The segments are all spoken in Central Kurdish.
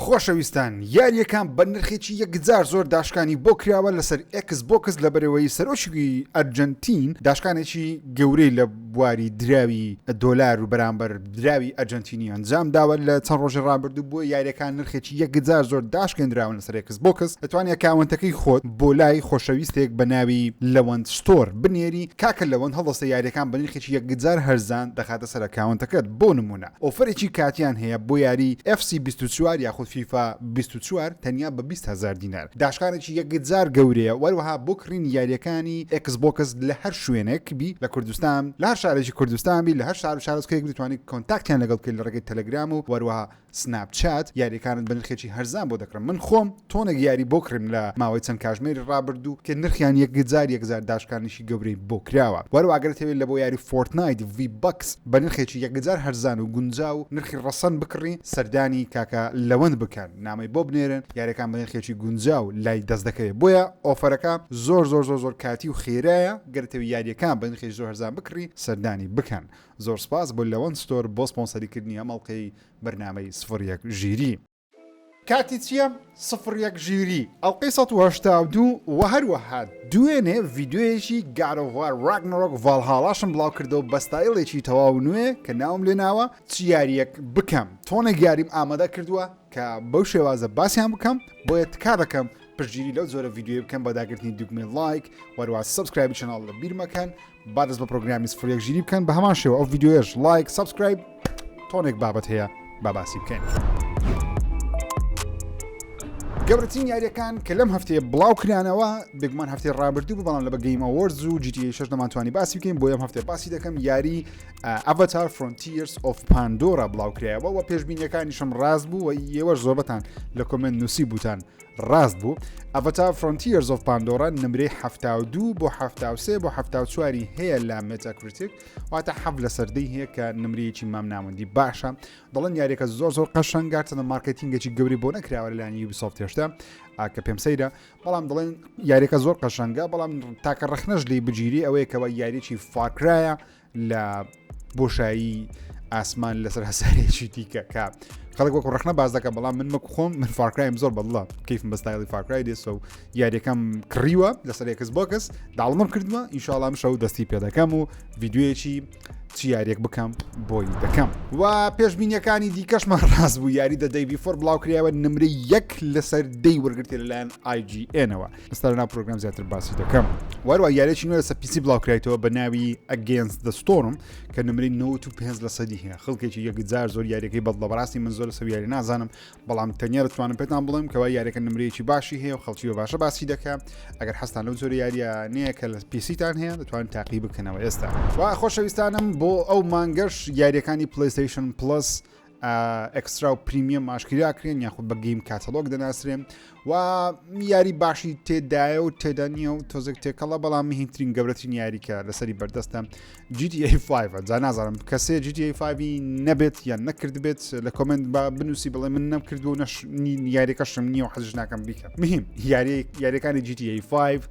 خۆشەویستان یاریەکان بە نرخێکی یەکجار زۆر داشکانی بۆ کراوە لەسەر ئێکس بۆکس لە بەرەوەی سەرۆکی ئەرجەنتین داشکانێکی گەورەی لە بواری دراوی دۆلار و بەرامبەر دراوی ئەرجەنتینی ئەنجام داوە لە چەند ڕۆژی ڕابردوو بۆ یاریەکان نرخێکی یەکجار زۆر داشکێنراون لەسەر ئێکس بۆکس دەتوانانی account ەکەی خۆت بۆ لای خۆشەویستێک بە ناوی لەوەند ستۆر بنێری کاکە لەوەند هەڵدەستە یاریەکان بە نرخێکی یەکجار هەرزان دەخاتە سەر account ەکەت بۆ نمونە offer ێکی کاتیان هەیە بۆ یاری FC 24 یاخود فیفا 24 تەنیا بە 20 هەزار دینار داشکانێکی یەکجار گەورەیە وەروەها بۆ کڕینی یاریەکانی ئێکس بۆکس لە هەر شوێنێک بی لە کوردستان لە هەر شارێکی کوردستان بی لە هەر شار و شارۆچکەیەک بتوانی contact یان لەگەڵ بکەیت لە ڕێگەی تەلەگرام و وەروەها سناپ چات یاریەکانت بە نرخێکی هەرزان بۆ دەکڕم من خۆم تۆنێک یاری بۆ کڕیم لە ماوەی چەند کاژمێری ڕابردوو کە نرخیان یەکجار یەکجار داشکانیشی گەورەی بۆ کراوە وەروە ئەگەر تەوێت لە بۆ یاری فۆرتنایت ڤی بەکس بە نرخێکی یەکجار هەرزان و گونجاو نرخی ڕەسەن بکڕی سەردانی کاکە لەوەند بکەن نامەی بۆ بنێرن یاریەکان بە نرخێکی گونجاو لای دەست دەکەوێت بۆیە offer ەکە زۆر زۆر زۆر زۆر کاتی و خێرایە گەر تەوێت یاریەکان بە نرخێکی زۆر هەرزان بکڕی سەردانی بکەن زۆر سپاس بۆ لەوەند ستۆر بۆ سپۆنسەری کردنی ئەم ئەڵقەی بەرنامەی سفر یەک ژیری. کاتی چیە؟ سفر یەک ژیری ئەڵقەی 182 وە هەروەها دوێنێ ڤیدیۆیەکی God of War Ragnarok Valhalla شم بڵاو کردەوە بە ستایڵێکی تەواو نوێ کە ناوم لێ ناوە چ یاریەک بکەم تۆنێک یاریم ئامادە کردووە کە بەو شێوازە باسیان بکەم بۆیە تکا دەکەم پشتگیری لەو جۆرە ڤیدیۆیە بکەن بە داگرتنی دوگمەی لایک وەروە subscribe ی channel لە بیر مەکەن با دەست بە پرۆگرامی سفر یەک ژیری بکەن بە هەمان شێوە ئەو ڤیدیۆیەش لایک subscribe تۆنێک بابەت هەیە با باسی بکەین. گەورەترین یاریەکان کە لەم هەفتەیە بڵاو کرانەوە بێگومان هەفتەی ڕابردوو بوو بەڵام لە بە Game Awards و GTA 6 نەمانتوانی باسی بکەین بۆ ئەم هەفتەیە باسی دەکەم یاری Avatar Frontiers of Pandora بڵاو کرایەوە و پێشبینیەکانیشم ڕاست بوو و ئێوەش زۆربەتان لە comment نووسی بوتان ڕاست بوو Avatar Frontiers of Pandora نمرەی 72 بۆ 73 بۆ 74 هەیە لە Metacritic واتە حەف لە سەردەی هەیە کە نمرەیەکی مامناوەندی باشە دەڵێن یاریەکە زۆر زۆر قەشەنگە چەندە marketing ێکی گەوری بۆ نەکراوە لەلایەن Ubisoft هێشتا کە پێم سەیرە بەڵام دەڵێن یاریەکە زۆر قەشەنگە بەڵام تاکە ڕەخنەش لی بگیری ئەوەیە کەەوە یاریی Far Cry ە لە بۆشایی ئاسمان لەسەر هەسارێکی دیکە کە خەڵک وەکو ڕخنە باز دەکە بەڵام من مەک خۆم من Far Cry م زۆر بەدڵە کەیفم بە ستایلی Far Cry دێ so یاریەکەم کڕیوە لەسەر ئێکس بۆکس download م کردووە ئینشاڵام شەو دەستی پێ دەکەم و ڤیدیۆیەکی چی یاریەک بکەم بۆی دەکەم و پێشبینیەکانی دیکەشمان ڕاست بوو یاری The Day Before بڵاو کراوە نمرەی یەک لەسەر دەی وەرگرتێ لەلایەن IGN ەوە ئێستا لەناو پرۆگرام زیاتر باسی دەکەم وەروە یاریی نوێ لەسەر PC بڵاوکرایتەوە بە ناوی Against the Storm کە نمرەی 95 لە سەدی هەیە خەڵکێکی یەکجار زۆر یاریەکەی بەدڵە بەڕاستی من زۆر لەسەر یاری نازانم بەڵام تەنیا دەتوانم پێتان بڵێم کەوا یاریەکە نمرەیەکی باشی هەیە و خەڵکی بە باشە باسی دەکە ئەگەر حەزتان لەو جۆرە یاریە نییە کە لە PC تان هەیە دەتوانن تاقی بکەنەوە ئێستا و خۆشەویستانم بۆ ئەو مانگەش یاریەکانی PlayStation Plus Extra و Premium ئاشکرا کرێن یاخود بە Game Catalog دەناسرێن و یاری باشی تێدایە و تێدا نییە و تۆزێک تێکەڵە بەڵام مهمترین گەورەترین یاریکە لەسەری بەردەستە GTA 5 جا نازانم کەسێ GTA 5 نەبێت یان نەکردبێت لە comment با بنووسی بڵێ من نەم کردو نەش یاریەکەشم نییە و حەزش ناکەم بیکەم مهم یاری یاریەکانی GTA 5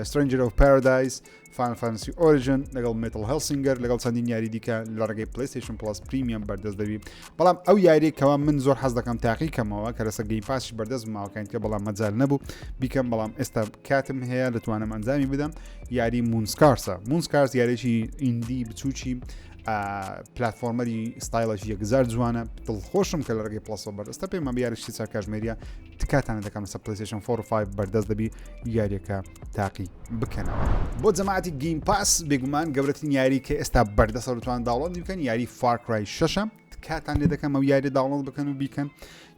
Stranger of Paradise Final Fantasy Origin لەگەڵ Metal Hellsinger لەگەڵ چەندین یاری دیکە لە ڕێگەی PlayStation Plus Premium بەردەست دەبی بەڵام ئەو یاری کەوا من زۆر حەز دەکەم تاقی کەمەوە کە لەسەر Game Pass ی بەردەست ماوەکان کە بەڵام مەجال نەبوو بیکەم بەڵام ئێستا کاتم هەیە دەتوانم ئەنجامی بدەم یاری Moonscars ە Moonscars یاریی indie بچوکی platformer ی style ەکی یەکجار جوانە دڵخۆشم کە لە ڕێگەی Plus ەوە بەردەستە پێمان بیارشتی چار کاژمێریە تکاتانە دەکەم لەسەر PlayStation 4 و 5 بەردەست دەبی یاریەکە تاقی بکەنەوە بۆ جەماعەتی Game Pass بێگومان گەورەترین یاری کە ئێستا بەردەستە دەتوان download بکەن یاری Far Cry شەشە تکاتان لێ دەکەم ئەو یاری download بکەن و بیکەن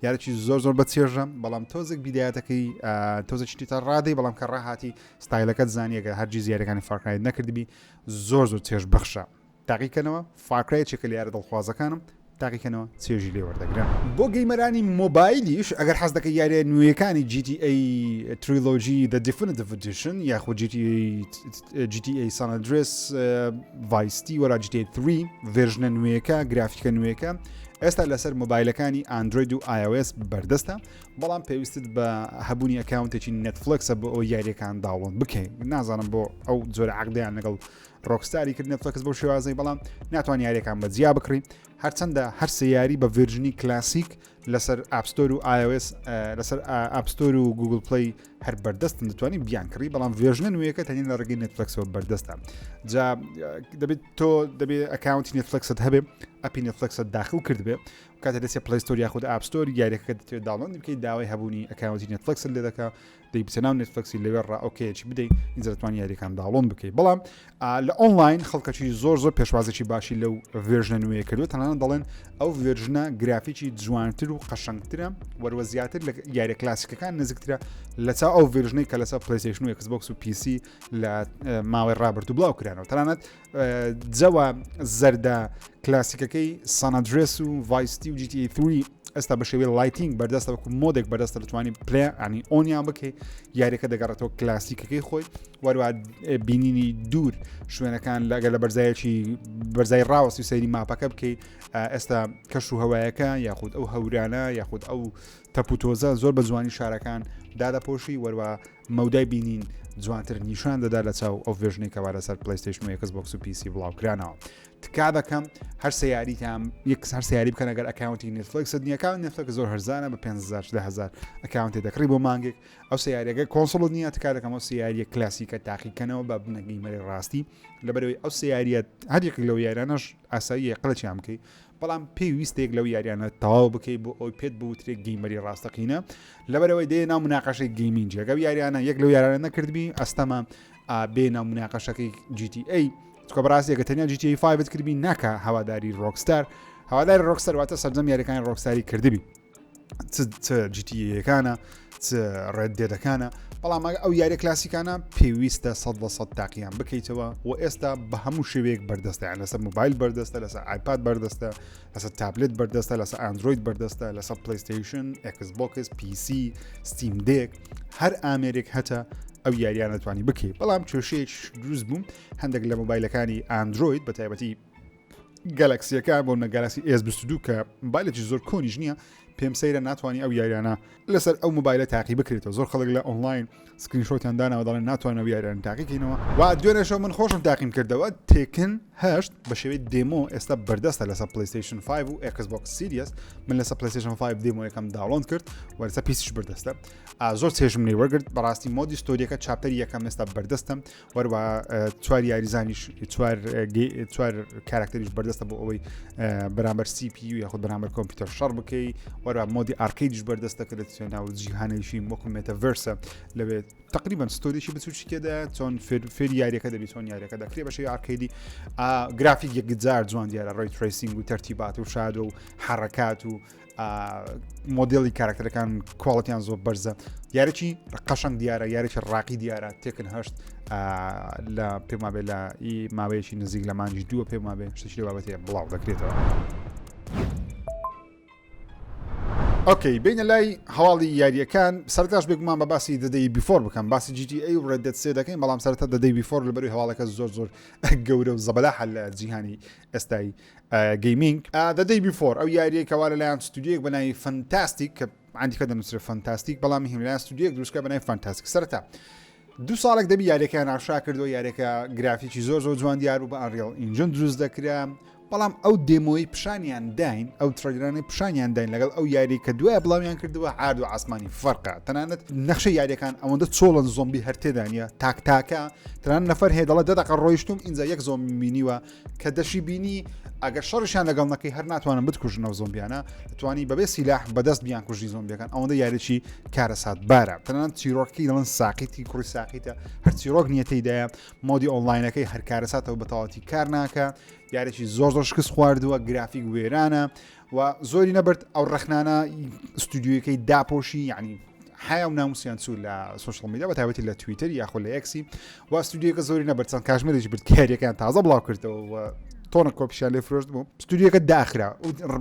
یارێکی زۆر زۆر بە چێژە بەڵام تۆزێک بیدایەتەکەی تۆزێکی تا ڕادەی بەڵام کە ڕاهاتی ستایلەکەت زانیەکە هەرگیز یاریەکانی Far Cry نەکردبی زۆر زۆر چێژ بەخشە تاقیکەنەوە Far Cry یەکێکە لە یارە دڵخوازەکانم تاقیکەنەوە چێژی لێ وەردەگرن. بۆ gamer انی مۆبایلیش ئەگەر حەز دەکەی یاریە نوێیەکانی GTA Trilogy The Definitive Edition یاخود GTA GTA San Andreas Vice City وەرا GTA 3 version ە نوێیەکە گرافیکە نوێیەکە ئێستا لەسەر مۆبایلەکانی ئەندرۆید و iOS بەردەستە بەڵام پێویستت بە هەبوونی account ێکی نێتفلکسە بۆ ئەو یاریەکان download بکەین نازانم بۆ ئەو جۆرە عقدیان لەگەڵ ڕۆکستاری کرد نێتفلکس بەو شێوازەی بەڵام ناتوان یاریەکان بە جیا بکڕی هەرچەندە هەر سێ یاری بە version ی کلاسیک لەسەر App Store و iOS لەسەر App Store و Google Play هەر بەردەستن دەتوانین بیانکڕی بەڵام version ە نوێیەکە تەنیا لە ڕێگەی Netflix ەوە بەردەستە جا دەبێت تۆ دەبێت account ی Netflix ت هەبێ app ی Netflix ت داخل کردبێ کاتێ دەچێت Play Store یاخود App Store یاریەکە دەتێت download بکەیت داوای هەبوونی account ی Netflix ت لێ دەکا دەی بچە ناو Netflix ی لەوێ ڕا okay ەکی بدەیت ئینجا دەتوانانی یاریەکان download بکەیت بەڵام لە ئۆنلاین خەڵکەکی زۆر زۆر پێشوازێکی باشی لەو version ە نوێیە کردو تەنانەت دەڵێن ئەو version ە گرافیکی جوانتر و قەشەنگترە وەروە زیاتر لە یاریە کلاسیکەکان نزیکترە لە چاو ئەو version ەی کە لەسەر PlayStation و Xbox و PC لە ماوەی ڕابردوو بڵاو کرانەوە تەنانەت جەوە زەردە کلاسیکەکەی San Andreas و Vice City و GTA 3 ئێستا بە شێوەی lighting بەردەستە وەکو mod ێک بەردەستە دەتوانانی play ینی on یان بکەی یاریەکە دەگەڕێتەوە کلاسیکەکەی خۆی وەروە بینینی دوور شوێنەکان لەگەر لە بەرزایەکی بەرزای ڕاوەستی سەیری map ەکە بکەیت ئێستا کەش و هەوایەکە یاخود ئەو هەورانە یاخود ئەو تەپوتۆزە زۆر بە جوانی شارەکان دادەپۆشی وەروە مەودای بینین جوانتر نیشان دەدا لە چاو ئەو version ەی کەوا لەسەر PlayStation و Xbox و PC بڵاوکرانەوە. تکا دەکەم هەر سێ یاریتان یەک هەر سێ یاری بکەن ئەگەر account ی Netflix ت نییە account Netflix زۆر هەرزانە بە 5000 10000 account ێ دەکڕی بۆ مانگێک ئەو سێ یاریەکە console ت نییە تکا دەکەم ئەو سێ یاریە کلاسیکە تاقیکەنەوە بە بنە gamer ی ڕاستی لەبەرەوەی ئەو سێ یاریە هەر یەکێک لەو یاریانەش ئاساییە قلەچیان بکەی بەڵام پێویستێک لەو یاریانە تەواو بکەی بۆ ئەوی پێت بوترێ gamer ی ڕاستەقینە لەبەرەوەی دێ ناو مناقەشەی gaming ەکە یاریانە یەک لەو یارانە نەکردبی ئەستەمە بێ ناو مناقەشەکەی GTA چکە بەڕاستی ئەگەر تەنیا GTA 5 کردبی ناکە هەواداری Rockstar هەواداری Rockstar واتە سەرجەم یاریەکانی Rockstar ی کردبی چ GTA ەکانە چ Red Dead ەکانە بەڵام ئەو یاریە کلاسیکانە پێویستە سە لە سە تاقییان بکەیتەوە و ئێستا بە هەموو شێوەیەک بەردەستیان لەسەر مۆبایل بەردەستە لەسەر iPad بەردەستە لەسەر تابلت بەردەستە لەسەر Android بەردەستە لەسەر PlayStation Xbox PC Steam Deck هەر ئامێرێک هەتە ئەو یاریانە توانی بکەیت بەڵام کێشەیەک دروست بوو هەندێک لە مۆبایلەکانی Android بە تایبەتی گەلەکسیەکان بۆ نە Galaxy S22 کە مۆبایلێکی زۆر کۆنیش نییە پێم سەیرە ناتوانانی ئەو یاریانە لەسەر ئەو مۆبایلە تاقی بکرێتەوە زۆر خەڵک لە ئۆنلاین screenshot یان داناوە دەڵێن ناتوانەوە یاریان تاقیکەینەوە و دوێنێشەوە من خۆشم تاقیم کردەوە Tekken هەشت بە شێوەی demo ئێستا بەردەستە لەسەر PlayStation 5 و Xbox Series من لەسەر PlayStation 5 demo یەکەم download کرد و لەسەر PC ش بەردەستە زۆر چێژم لێ وەرگرت بەڕاستی mode ی story ەکە chapter ی یەکەم ئێستا بەردەستم وەروە چوار یاریزانیش چوار چوار کارکتەریش بەردەستە بۆ ئەوەی بەرامبەر CPU یاخود بەرامبەر کۆمپیوتەر شەڕ بکەی وەرە mode ی arcade یش بەردەستە کە دەچێت ناو جیهانێکی وەکو metaverse ە لەوێت تقریبا story ێکی بچوکی تێدا چۆن فێری یاریەکە دەبی چۆن یاریەکە دەکرێت بە شێوەی arcade ی گرافیک یەکجار جوان دیارە ray tracing و تەرتیبات و shadow و حرەکات و مۆدێلی کارکتەرەکان quality یان زۆر بەرزە یاریی قەشەنگ دیارە یاریی ڕاقی دیارە Tekken هەشت لە پێما بێ لە ئی ماوەیەکی نزیک لە مانجی دووە پێما بێ شتێکی لە بابەتەیە بڵاو دەکرێتەوە. okay بینە لای هەواڵی یاریەکان سەرتاش بێگومان بە باسی The Day Before بکەم باسی GTA و Red Dead سێ دەکەین بەڵام سەرتا The Day Before لەبەروی هەواڵەکە زۆر زۆر گەورە و زەبەلاحە لە جیهانی ئێستای gaming The Day Before ئەو یاریە کەوا لەلایەن ستودیۆیەک بە ناوی Fntastic کە ئەندیکە دەنووسرێت Fantastic بەڵام هیم لەلایەن ستودیۆیەک دروستکە بە ناوی Fntastic سەرەتا دوو ساڵێک دەبی یاریەکەیان ئاشکرا کردو یاریەکە گرافیکی زۆر زۆر جوان دیار بوو بە Unreal Engine دروست دەکرا بەڵام ئەو demo ی پیشانیان داین ئەو trailer انەی پیشانیان داین لەگەڵ ئەو یاری کە دوای بڵاویان کردەوە عارد و ئاسمانی فەرقە تەنانەت نەخشە یاریەکان ئەوەندە چۆڵن زۆمبی هەر تێدانە تاک تاکە تەنان نەفەر هەیە دەڵێ دە دەقە ڕۆیشتم ئینجا یەک زۆمبی بینیوە کە دەشی بینی ئەگەر شەڕیشیان لەگەڵ نەکەی هەر ناتوانن بتکوژن ئەو زۆمبیانە توانی بەبێ سیلاح بەدەست بیان کوژی زۆمبیەکان ئەوەندە یاریی کارەسات بارە تەنانەت چیرۆکی دەڵێن ساقیتی کوڕی ساقیتە هەر چیرۆک نییە تێیدایە mode ی ئۆنلاینەکەی هەر کارەساتەوە بەتەواوەتی کار ناکە یاریی زۆر زۆر شکست خواردووە گرافیک وێرانە و زۆری نەبرد ئەو ڕەخنانە ستودیوەکەی داپۆشی یعنی حیا و ناموسیان چوو لە social media بە تایبەتی لە تویتەر یاخۆ لە ئێکسی و ستودیوەکە زۆری نەبرد چەند کاژمێرێکی برد کاریەکان تازە بڵاو کردەوە و تۆنە کۆپیشان لێ فرۆشت بوو ستودیوەکە داخرا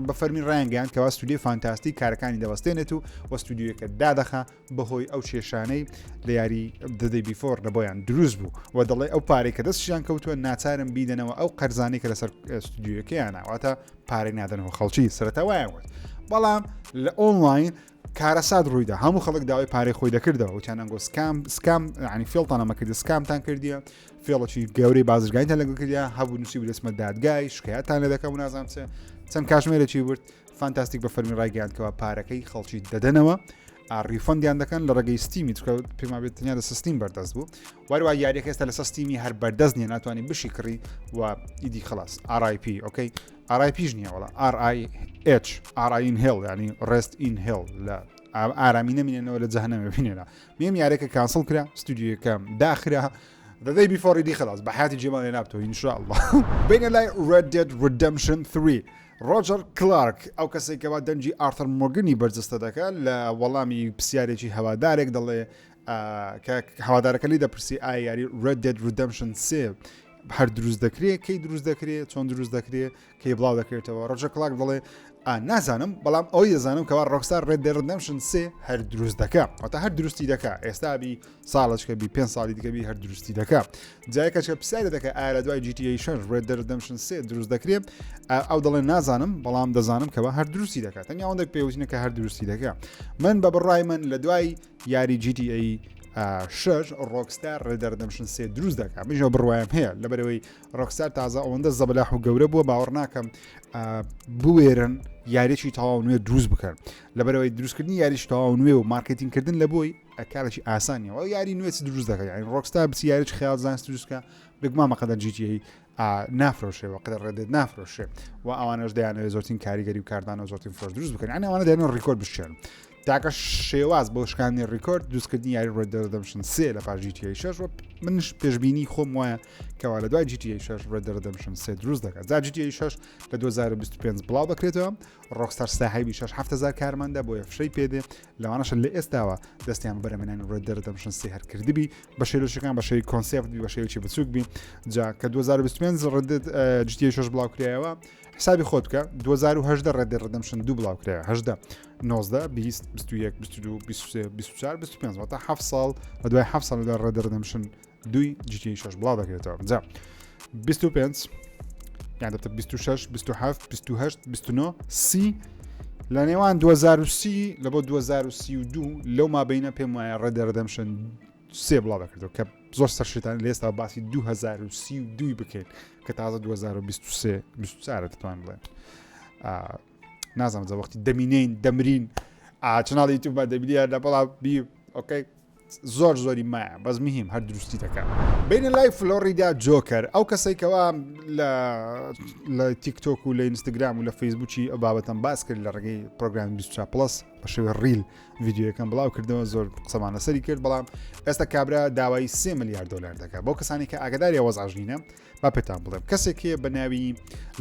بە فەرمی ڕایانگەیان کەوا ستودیو Fntastic کارەکانی دەوەستێنێت و وە ستودیوەکە دادەخا بەهۆی ئەو کێشانەی لە یاری The Day Before لە بۆیان دروست بوو و دەڵێ ئەو پارەی کە دەستیان کەوتووە ناچارم بیدەنەوە ئەو قەرزانەی کە لەسەر ستودیوەکەیانە واتە پارەی نادەنەوە خەڵکی سەرەتا وایان وت بەڵام لە ئۆنلاین کارەسات ڕوویدا هەموو خەڵک داوای پارەی خۆی دەکردەوە وتیان ئەنگۆ scam scam ینی فێڵتان ئەمە کردی scam تان کردیە فێڵەکی گەورەی بازرگانیتان لەگەڵ کردیا هەبوو نووسی دەچمە دادگای شکایەتان لێ دەکەم و نازانم چ چەند کاژمێرێکی برد. Fntastic بە فەرمی ڕایگەیاندکەوە پارەکەی خەڵکی دەدەنەوە refund یان دەکەن لە ڕێگەی Steam ی چکە پێما بێت تەنیا لەسەر Steam بەردەست بوو وەروە یاریەکە ئێستا لەسەر Steam ی هەر بەردەست نییە ناتوانانی بشی کڕی و ئیدی خلاص RIP okay RIP ش نییە وڵا RIH RI in hell ینی rest in hell لە ئارامی نەمینێنەوە لە جەهنەمە بینێنە میم یارێکە cancel کرا ستودیوەکە داخرا The day before ئیدی خلاص بە حیاتی جێمان لێ نابتەوە ان شاء الله بینە لای Red Dead Redemption 3 ڕۆجەر کلارک ئەو کەسێک کەوا دەنگی ئارتەر مۆرگنی بەرجەستە دەکات لە وەڵامی پرسیارێکی هەوادارێک دەڵێ کە هەوادارەکە لی دەپرسی ئایا یاری Red Dead Redemption 3 هەر دروست دەکرێت کەی دروست دەکرێت چۆن دروست دەکرێت کەی بڵاو دەکرێتەوە ڕۆجەر کلاک دەڵێ نازانم بەڵام ئەوی دەزانم کەوا Rockstar Red Dead Redemption سێ هەر دروست دەکا واتە هەر دروستی دەکا ئێستا بی ساڵەچکە بی پێ ساڵی دیکە بی هەر دروستی دەکا جایکەچکە پرسیاری دەکە ئایا لە دوای GTA 6 Red Dead Redemption سێ دروست دەکرێت ئەو دەڵێ نازانم بەڵام دەزانم کەوا هەر دروستی دەکات تەنیا ئەوەندێک پێویستنە کە هەر دروستی دەکا من بە بڕای من لە دوای یاری GTA شش Rockstar Red Dead Redemption سێ دروست دەکات منیش بڕوایم هەیە لەبەرەوەی Rockstar تازە ئەوەندە زەبەلاح و گەورە بووە باوەڕ ناکەم بوێرن یاریی تەواو نوێ دروست بکەن لەبەرەوەی دروستکردنی یاریش تەواو نوێ و مارکتینگ کردن لە بۆی کارێکی ئاسانیەوە یاری نوێ دروست دەکە یانی Rockstar بچی یاریی خیال زانست دروستکە بگومان بەقەدەر GTA نافرۆشێ و قدر Red Dead نافرۆشێ و ئەوانەش دەیانەوێت زۆرترین کاریگەری و کاردانەوە زۆرترین فرۆش دروست بکەن یانی ئەوانە دەیانەوێت ڕیکۆرد بشکێنن تاکە شێواز بۆ شکاندنی ڕیکۆرد دروستکردنی یاری Red Dead Redemption سێ لە پاش GTA 6 و منش پێشبینی خۆم وایە کەوا لە دوای GTA 6 Red Dead Redemption سێ دروست دەکات جا GTA 6 لە 2025 بڵاو دەکرێتەوە Rockstar ساحێبی 6 7000 کارمەندە بۆیە فشەی پێدێ لەوانەشە لە ئێستاوە دەستیان بەرەمێنانی Red Dead Redemption سێ هەر کردبی بە شێلوشەکان بە شێوی concept بی بە شێوەیەکی بچووک بی جا کە 2025 Red Dead GTA 6 بڵاو کرایەوە حسابی خۆت بکە 2018 Red Dead Redemption دوو بڵاو کرایەوە 18 19 20 21 22 23 24 25 واتە 7 ساڵ لە دوای 7 ساڵ لە Red Dead Redemption دووی GTA 6 بڵاو دەکرێتەوە جا 25 یان دەبتە 26 27 28 29 سی لە نێوان 2030 لە بۆ 2032 لەو مابینە پێم وایە Red Dead Redemption سێ بڵاو دەکردەوە کە زۆر سەرشتان لە ئێستا باسی 2032 بکەین کە تازە 2023 24 دەتوان بڵێن نازانم جا وەختی دەمینین دەمرین channel ی یوتیوب دەبینی لە بەڵام بی okay زۆر زۆری مایە بەس مهم هەر دروستی دەکات بینە لای Florida Joker ئەو کەسێک کەوا لە لە تیکتۆک و لە ئینستاگرام و لە فەیسبوکی ئەو بابەتەم باس کرد لە ڕێگەی پرۆگرامی 24 Plus بە شێوەی reel ڤیدیۆیەکەم بڵاو کردەوە زۆر قسەمان لەسەری کرد بەڵام ئێستا کابرا داوای 3 ملیار دلار دەکات بۆ کەسانی کە ئاگداری وەزعژنینە با پێتان بڵێم کەسێک هەیە بە ناوی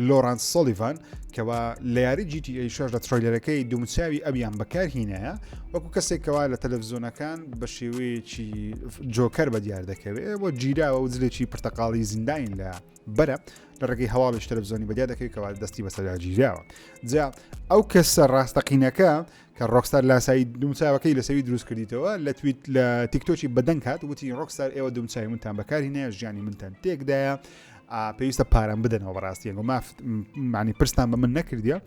لۆرانس سۆلیڤان کەوا لە یاری GTA 6 لە trailer ەکەی دومچاوی ئەویان بەکارهینایە وەکو کەسێکەوە لە تەلەڤزیۆنەکان بە شێوەیەکی جۆکەر بە دیار دەکەوێت بۆ گیراوە و جلێکی پرتەقاڵی زیندانی لە بەرە لە ڕێگەی هەواڵیش تەلەڤزیۆنی بەدیا دەکەوێت کەوا دەستی بەسەردا گیراوە جا ئەو کەسە ڕاستەقینەکە کە Rockstar لاسایی دومچاوەکەی لەسەوی دروست کردیتەوە لە تویت لە تیکتۆکی بەدەنگ هات وتی Rockstar ئێوە دومچاوی منتان بەکاری نایە ژیانی منتان تێکدایە پێویستە پارەم بدەنەوە بەڕاستی ئەگۆ ماف معنی پرستان بە من نەکردیە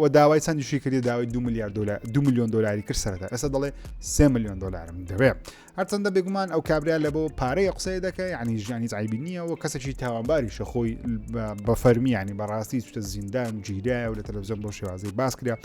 و داوای چەندیشی کردی داوای 2 میلیارد دلار 2 میلیۆن دلاری کرد سەرەتا ئێستا دەڵێ 3 میلیۆن دلارم دەوێ هەرچەندە بێگومان ئەو کابرا لە بۆ پارەی قسەی دەکە یعنی ژیانی عیبی نییە و کەسێکی تاوانباریشە خۆی بە فەرمی ینی بەڕاستی چتە زیندان گیرایە و لە تەلەڤزیۆن بۆ شێوازی باس کرا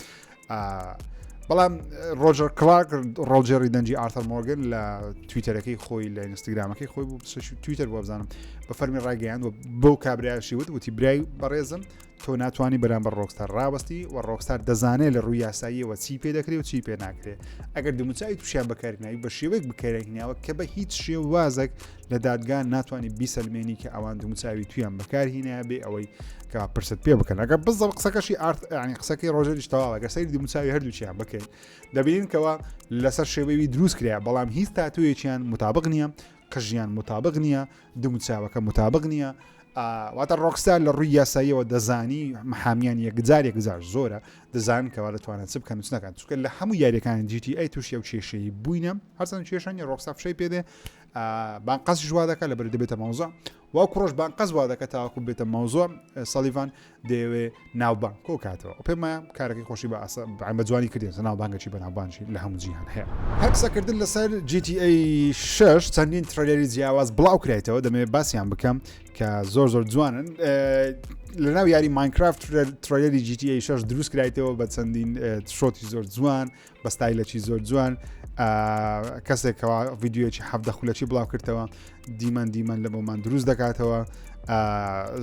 بەڵام ڕۆژەر کلارک ڕۆژێری دەنجی ئارتەر مۆرگن لە تویتەرەکەی خۆی لە ئینستاگرامەکەی خۆی بوو تویتەر بۆ بزانم بە فەرمی ڕایگەیاند و بەو کابرایشی وت وتی برای بەڕێزم تۆ ناتوانی بەرامبەر Rockstar ڕاوەستی و Rockstar دەزانێت لە ڕووی یاساییەوە چی پێ دەکرێت و چی پێ ناکرێت ئەگەر دموچوی تووشیان بەکارناوی بە شێوەیەک بکارهیناوە کە بە هیچ شێوازێک لە دادگا ناتوانانی بیسەلمێنی کە ئەوان دموچوی تویان بەکارهینایە بێ ئەوەی کە پرست پێ بکەن ئەگەر بزە قسەکەشی ئارت ینی قسەکەی ڕۆژەریش تەواوە گەر سەیری دموچوی هەردووچیان بکەین دەبینین کەەوە لەسەر شێوەی دروست کرا بەڵام هیچ تاتوویەکیان متابق نییە قژیان متابق نییە دموچاوەکە متابق نییە واتە Rockstar لە ڕووی یاساییەوە دەزانی محامیان یەکجار یەکجار زۆرە دەزان کەوا دەتوانن چ بکەن و چ نەکەن چونکە لە هەموو یاریەکانی GTA تووشی ئەو کێشەی بووینە هەرچەند کێشانی Rockstar فشەی پێدێ بانقەس وا دەکات لە بەر دەبێتە مەوزە وا کوڕش بانقەس وا دەکات تاوەکو بێتە مەوزوع سالیڤان دەیەوێ ناوبانگ کۆ کاتەوە پێم وایە کارەکەی خۆشی بە ئاسا بە جوانی کردێن ناوبانگەکی بە ناوبانگی لە هەموو جیهان هەیە. هەر قسەکردن لەسەر GTA 6 چەندین trailer ی جیاواز بڵاو کرایتەوە دەمەوێت باسیان بکەم کە زۆر زۆر جوانن. لەناو یاری ماینکرافت trailer ی GTA 6 دروست کرایتەوە بە چەندین shot ی زۆر جوان بە ستایلەکی زۆر جوان کەسێکەوە ڤیددیوەکی حەفدە خولەکی بڵاو کردەوە دیمەن دیمەن لە بۆمان دروست دەکاتەوە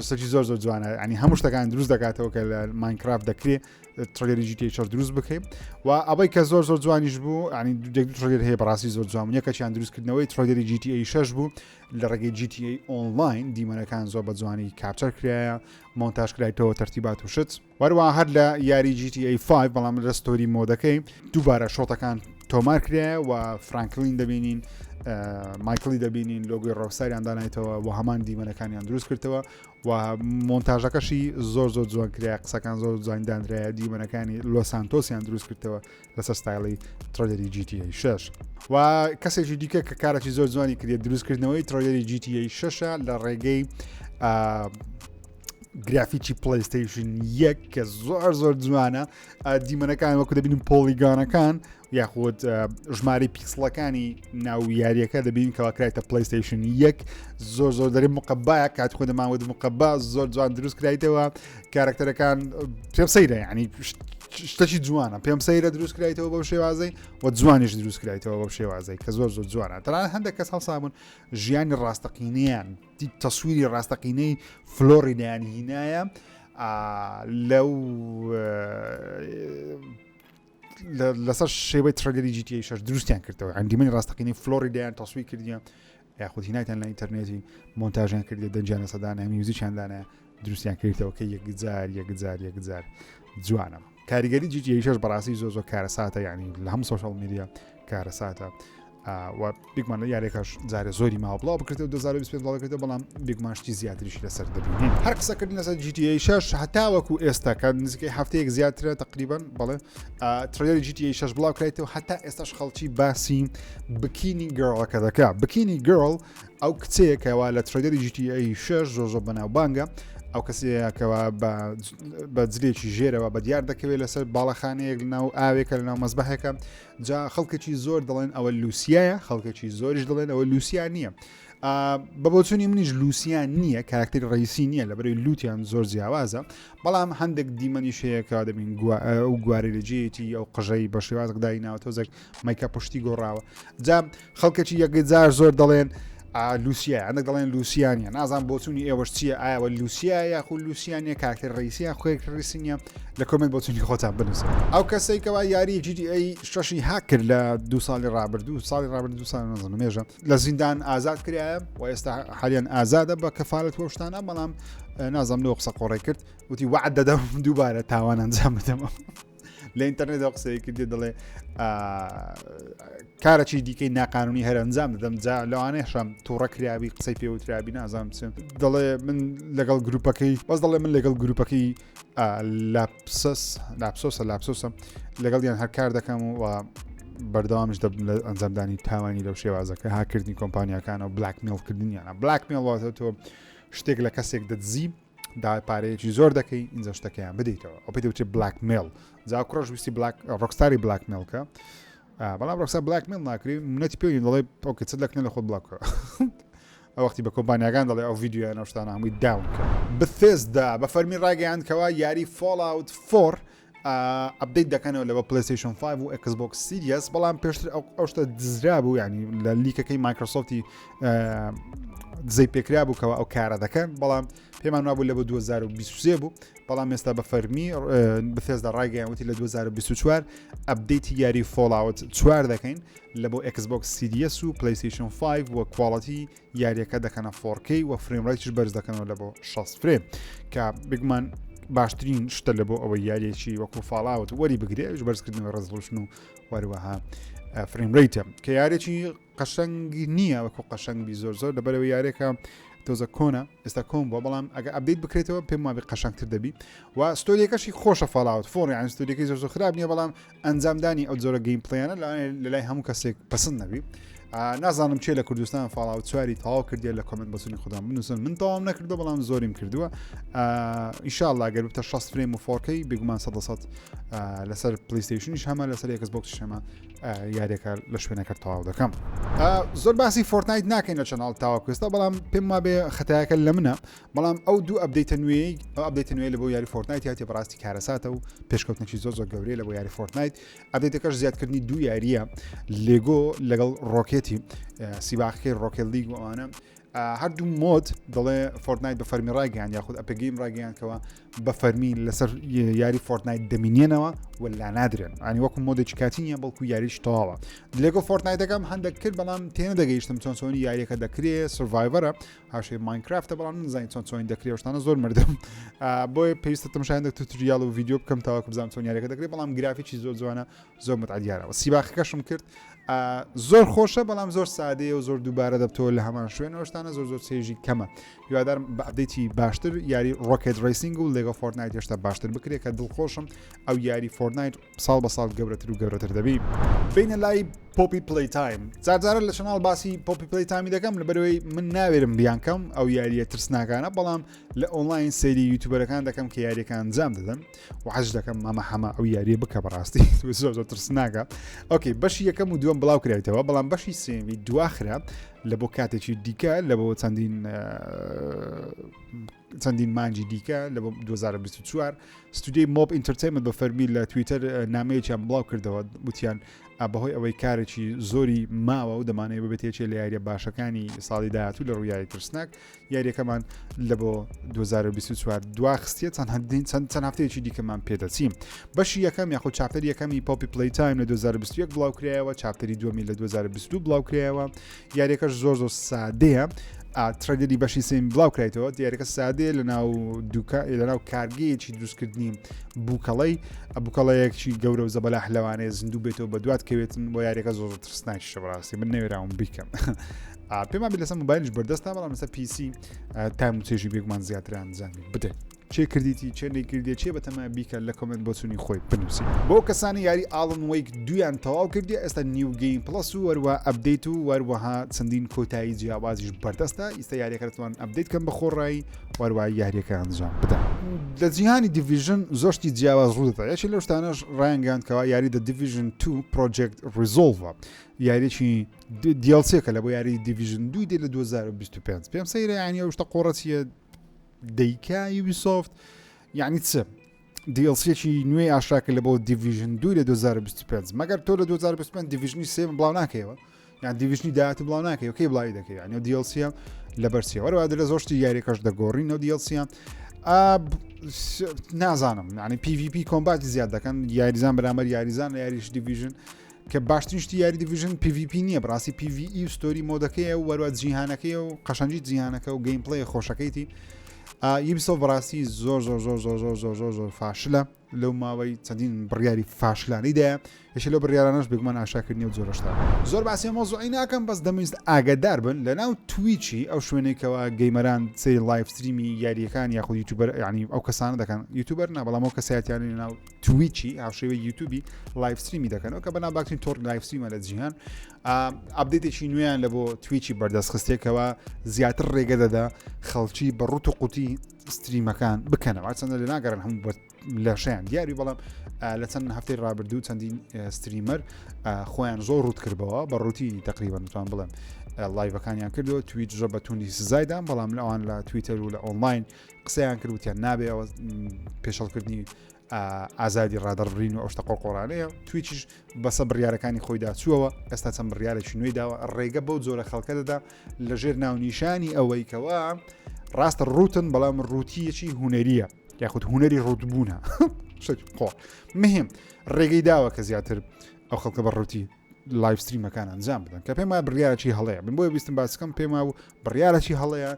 شتێکی زۆر زۆر جوانە ینی هەموو شتەکان دروست دەکاتەوە کە لە ماینکرافت دەکرێت trailer ی GTA 6 دروست بکەیت و ئەوەی کە زۆر زۆر جوانیش بوو ینی trailer هەیە بەڕاستی زۆر جوان یەکەچیان دروستکردنەوەی trailer ی GTA 6 بوو لە ڕێگەی GTA Online دیمەنەکان زۆر بە جوانی capture کرایە مۆنتاژ کرایتەوە تەرتیبات و شت وەروە هەر لە یاری GTA 5 بەڵام لە story mode ەکەی دووبارە shot ەکان تۆمار کرایە و فرانکلین دەبینین مایکلی دەبینین لۆگوی ڕۆکستاریان دانایتەوە و هەمان دیمەنەکانیان دروست کردەوە و مۆنتاژەکەشی زۆر زۆر جوان کرا قسەکان زۆر جوان دانرایە دیمەنەکانی لۆسانتۆسیان دروست کردەوە لەسەر ستایلی trailer ی GTA 6 و کەسێکی دیکە کە کارێکی زۆر جوانی کردێت دروستکردنەوەی trailer ی GTA 6 لە ڕێگەی گرافیکی پلیستەیشن یەک کە زۆر زۆر جوانە دیمەنەکان وەکو دەبینم polygon ەکان یاخود ژمارەی پیکسڵەکانی ناو یاریەکە دەبین کەوا کرایتە پلیستەیشن یەک زۆر زۆر دەرێ مقبایە کات خۆ دەماوت مقبا زۆر جوان دروست کرایتەوە کارکتەرەکان پێم سەیرە ینی شتەکی جوانە پێم سەیرە دروست کرایتەوە بەو شێوازەی و جوانیش دروست کرایتەوە بەو شێوازەی کە زۆر زۆر جوانە تەنانەت هەندێک کەس هەڵسابوون ژیانی ڕاستەقینەیان تەسویری ڕاستەقینەی فلۆریدایان هینایە لەو لەسەر شێوەی trailer ی GTA 6 دروستیان کردەوە ئەندیمەنی ڕاستەقینەی فلۆریدایان تەسویر کردیان یاخود هینایتان لە ئینتەرنێتی مۆنتاژیان کردی دەنگیان لەسەدانە میوزیکیان دانە دروستیان کردەوە کە یەکجار یەکجار یەکجار جوانە کاریگەری GTA 6 بەڕاستی زۆر زۆر کارەساتە یعنی لە هەموو social media کارەساتە و بیگومان لە یاریەکەش جارێ زۆری ماوە بڵاو بکرێتەوە 2025 بڵاو بکرێتەوە بەڵام بیگومان شتی زیاتریش لەسەر دەبینین هەر قسەکردن لەسەر GTA 6 هەتاوەکو ئێستا کە نزیکەی هەفتەیەک زیاترە تقریبا بەڵێ trailer ی GTA 6 بڵاو کرایتەوە هەتا ئێستاش خەڵکی باسی bikini girl ەکە دەکا bikini girl ئەو کچەیە کەوا لە trailer ی GTA 6 زۆر زۆر بەناوبانگە ئەو کەسەیەکەوە بە جلێکی ژێرەوە بە دیار دەکەوێت لەسەر باڵەخانەیەک لەناو ئاوێکە لەناو مەزبەحێکە جا خەڵکێکی زۆر دەڵێن ئەوە لوسیایە خەڵکێکی زۆریش دەڵێن ئەوە لوسیا نییە بە بۆچوونی منیش لوسیا نییە کاراکتەری ڕئیسی نییە لە بەرەی لوتیان زۆر جیاوازە بەڵام هەندێک دیمەنیش هەیە کە دەبین ئەو گوارەی لە جێیەتی ئەو قژەی بە شێوازێک دای ناوە تۆزێک مەیکە پشتی گۆڕاوە جا خەڵکێکی یەکجار زۆر دەڵێن لوسیا هەندێک دەڵێن لوسیانە نازان بۆچوونی ئێوەش چییە ئاوە لوسیا یاخود لوسیانە کاکتەر ڕیسیان خۆێک ڕیسینە لە comment بۆچوونی خۆتان بنووسن ئەو کەسەی کەوا یاری GTA شەشی هاک کرد لە دو ساڵی ڕابردوو ساڵی ڕابردوو دو ساڵ نازانم مێژە لە زیندان ئازاد کرایە و ئێستا حالیان ئازادە بە کەفالەت وەشتانە بەڵام نازم لەو قسە قۆڕی کرد وتی وعد دەدەم دووبارە تاوان ئەنجام بدەمەوە لە ئینتەرنێتدا قسەی کردی دەڵێ کارەکی دیکەی ناقانونی هەر ئەنجام دەدەم جا لەوانەیەشم تووڕە کرابی قسەی پێوترابی نازانم چ دەڵێ من لەگەڵ گروپەکەی بەس دەڵێ من لەگەڵ گروپەکەی لاپسس لاپسۆسە لاپسۆسە لەگەڵیان هەر کار دەکەم و بەردەوامیش دەبم لە ئەنجامدانی تاوانی لەو شێوازەکە هاکردنی کۆمپانیاکان و blackmail کردنیانە blackmail واتە تۆ شتێک لە کەسێک دەدزی داوای پارەیەکی زۆر دەکەی ئینجا شتەکەیان بدەیتەوە ئەو پێی دەوترێت blackmail جا کوڕەش ویستی بلاک ڕۆکستاری blackmail کە بەڵام ڕۆکستار blackmail ناکری منەتی پێ دەڵێ okay چ لەکنە لە خۆت بلاک کە ئەو وەختی بە کۆمپانیاکان دەڵێ ئەو ڤیدیۆیان ئەو شتانە هەمووی down کە بثێزدا بە فەرمی ڕاگەیاند کەوا یاری فۆڵاوت 4 update دەکەنەوە لە بە پلیستیشن 5 و ئەکس بۆکس سیریەس بەڵام پێشتر ئەو شتە دزرا بوو ینی لە leak ەکەی مایکرۆسۆفتی دزەی پێکرا بوو کەەوە ئەو کارە دەکەن بەڵام پێمان وابوو لە بۆ 2023 بوو بەڵام ئێستا بە فەرمی بثێزدا ڕایگەیان وتی لە 2024 update ی یاری فۆڵاوت چوار دەکەین لە بۆ ئەکس بۆکس سیریەس و پلیستیشن 5 و quality یاریەکە دەکەنە 4K و frame rate یش بەرز دەکەنەوە لە بۆ 60 frame کە بگومان باشترین شتە لە بۆ ئەوەی یاریەکی وەکو فاڵاوت وەری بگرێ بەرزکردنەوە resolution و وەروەها frame rate ە کە یارێکی قەشەنگ نییە وەکو قەشەنگ بی زۆر زۆر لەبەرەوە یارێکە تۆزە کۆنە ئێستا کۆن بووە بەڵام ئەگە update بکرێتەوە پێم وابێ قەشەنگتر دەبی و story یەکەشی خۆشە فاڵاوت four یان story یەکەی زۆر زۆر خراپ نییە بەڵام ئەنجامدانی ئەو جۆرە gameplay انە لە لای هەموو کەسێک پسند نەبی. نازانم چێ لە کوردستان Fallout چواری تەواو کردیە لە comment بەسونی خوددان بنووسن من تەواوم نەکردو بەڵام زۆریم کردووە ئیشاءاللە گەر بتە 60 frame و 4K بێگومان 100 لەسەر PlayStation یش هەمە لەسەر Xbox یش هەمە یاریەکە لە شوێنەکە تەواو دەکەم زۆر باسی Fortnite ناکەین لە channel تاوەکوێستا بەڵام پێم وابێ خەتایەکە لە منە بەڵام ئەو دوو update ە نوێی ئەو update ە نوێ لە بۆ یاری Fortnite هاتیە بەڕاستی کارەساتە و پێشکەوتنێکی زۆر زۆر گەورەیە لە بۆ یاری Fortnite update ەکەش زیادکردنی دوو یاریە LEGO لەگەڵ Rocket ی سیباقەکەی Rocket League و ئەوانە هەردوو mode دەڵێ Fortnite بە فەرمی ڕایگەیان یاخود Epic Game ڕایگەیانکەوە بە فەرمی لەسەر یاری Fortnite دەمینێنەوە و لا نادرێن ئەنی وەکو mode ێکی کاتی نیە بەڵکو یاریش تەواوە LEGO Fortnite ەکەم هەندێک کرد بەڵام تێنە دەگەیشتم چۆن چۆنی یاریەکە دەکرێ survivor ە هاشێ Minecraft ە بەڵام نزانین چۆن چۆن دەکرێ شتانە زۆر مردم بۆیە پێویستە تەماشای هەندێک tutorial و ڤیدیۆ بکەم تاوەکو بزانم چۆن یاریەکە دەکرێت بەڵام گرافیکی زۆر جوانە زۆر متعدیارەوە سیباخەکەشم کرد زۆر خۆشە بەڵام زۆر سادەیە و زۆر دووبارە دەبتەوە لە هەمان شوێن شتانە زۆر زۆر چێژی کەمە هیوادارم بە update ی باشتر یاری Rocket Racing و LEGO Fortnite هێشتا باشتر بکرێت کە دڵخۆشم ئەو یاری Fortnite ساڵ بە ساڵ گەورەتر و گەورەتر دەبی بینە لای Poppy Playtime جارجارە لە channel باسی Poppy Playtime ی دەکەم لەبەرەوەی من ناوێرم بیانکەم ئەو یاریە ترسناکانە بەڵام لە ئۆنلاین سەیری YouTuber ەکان دەکەم کە یاریەکان ئەنجام دەدەن و حەز دەکەم مامە حەمە ئەو یاریە بکە بەڕاستی زۆر زۆر ترسناکە okay بەشی یەکەم و دووەم بڵاو کرایتەوە بەڵام بەشی سێمی دواخرا لە بۆ کاتێکی دیکە لە بۆ چەندین چەندین مانجی دیکە لە 2024 ستودیۆی Mob Entertainment بە فەرمی لە تویتەر نامەیەکیان بڵاو کردەوە وتیان بەهۆی ئەوەی کارێکی زۆری ماوە و دەمانەوە ببێت یەکێ لە یاریە باشەکانی ساڵی داهاتوو لە ڕوویای ترسناک یاریەکەمان لە بۆ 2024 دواخستیە چەند هەندین چەند چەند هەفتەیەکی دیکەمان پێدەچین بەشی یەکەم یاخود chapter یەکەمی Poppy Playtime لە 2021 بڵاو کرایەوە chapter ی دووەمی لە 2022 بڵاو کرایەوە یاریەکەش زۆر زۆر سادەیە trailer ی بەشی سێم بڵاو کرایتەوە دیارەکە سادەیە لە ناو دوکە لە ناو کارگەیەکی دروستکردنی بووکەڵی بووکەڵەیەکی گەورە و زەبەلاح لەوانەیە زیندوو بێتەوە بە دوات کەوێتن بۆ یاریەکە زۆر ترسناکیشە بەڕاستی من نەوێراوم بیکەم پێمان بێت لەسەر مۆبایلیش بەردەستە بەڵام لەسەر PC تام و چێژی بێگومان زیاتر ئەنجامی بدەیت چێ کردیتی چێ نەیکردیە چێ بەتەما بیکە لە comment بۆچوونی خۆی بنووسی بۆ کەسانی یاری Alan Wake دویان تەواو کردی ئێستا New Game Plus و وەروە update و وەروەها چەندین کۆتایی جیاوازیش بەردەستە ئیستا یاریەکە دەتوان update کەم بە خۆڕایی وەروە یاریەکە ئەنجام بدە لە جیهانی Division زۆر شتی جیاواز ڕوودەدا یەکێ لەو شتانەش ڕایانگەیاند کەوا یاری The Division 2 Project Resolve یاریی DLC ێکە لە بۆ یاری Division دوو دێ لە 2025 پێم سەیرە یانی ئەو شتە قۆڕە چییە دەیکا Ubisoft یعنی چ DLC ێکی نوێی ئاشکرا کرد لە بۆ Division دوو لە 2025 مەگەر تۆ لە 2025 Division ی سێ بڵاو ناکەیەوە یان Division ی داهات بڵاو ناکەیەوە کەی بڵاوی دەکەی یعنی DLC ە لەبەر چیە وەروە لە زۆر شتی یاریەکەش دەگۆڕین ئەو DLC ە نازانم ینی PvP combat ی زیاد دەکەن یاریزان بەرامبەر یاریزان لە یاریش Division کە باشترین شتی یاری Division PvP نییە بەڕاستی PvE و story mode ەکەیە و وەروە جیهانەکەیە و قەشەنگی جیهانەکە و gameplay خۆشەکەیتی Ubisoft بەڕاستی زۆر زۆر زۆر زۆر زۆر زۆر زۆر زۆر فاشلە لەو ماوەی چەندین بڕیاری فاشلانەی دایە یەکێ لەو بڕیارانەش بێگومان ئاشکراکردنی و جۆرەشتا زۆر باسی مەوزوعی ناکەم بەس دەمویست ئاگادار بن لە ناو Twitch ی ئەو شوێنێکەوە gamer ان سەیری live stream ی یاریەکان یاخود YouTuber ینی ئەو کەسانە دەکەن YouTuber نا بەڵام ئەو کەسایەتیانە ناو Twitch ی هاوشێوەی YouTube ی live stream ی دەکەنەوە کە بەناوبانگترین تۆڕ live stream ە لە جیهان update ێکی نوێیان لە بۆ Twitch ی بەردەست خستێکەوە زیاتر ڕێگە دەدا خەڵکی بە ڕوت و قوتی stream ەکان بکەنەوە چەندە لە ناگەرن هەموو بە لەشیان دیاری بەڵام لە چەند هەفتەی ڕابردوو چەندین streamer خۆیان زۆر ڕوت کردەوە بە ڕوتی تقریبا نتوان بڵێم live ەکانیان کردەوە Twitch زۆر بە توندی سزایدان بەڵام لەوان لە تویتەر و لە ئۆنلاین قسەیان کرد وتیان نابێ ئەوە پێشەڵکردنی ئازادی ڕادەڕبرین و ئەو شتە قۆڕقۆڕانەیە Twitch یش بەسە بڕیارەکانی خۆیدا چووەوە ئێستا چەند بڕیارێکی نوێی داوە ڕێگە بەو جۆرە خەڵکە دەدا لەژێر ناونیشانی ئەوەی کەوا ڕاستە ڕوتن بەڵام ڕوتیەکی هوەریە یاخود هوەری ڕوتبوونە قۆ مهم ڕێگەی داوە کە زیاتر ئەو خەڵکە بە ڕوتی live stream ەکان ئەنجام بدەن کە پێم وایە بڕیارێکی هەڵەیە من بۆیە ویستم باسکەم پێم وایە بڕیارێکی هەڵەیە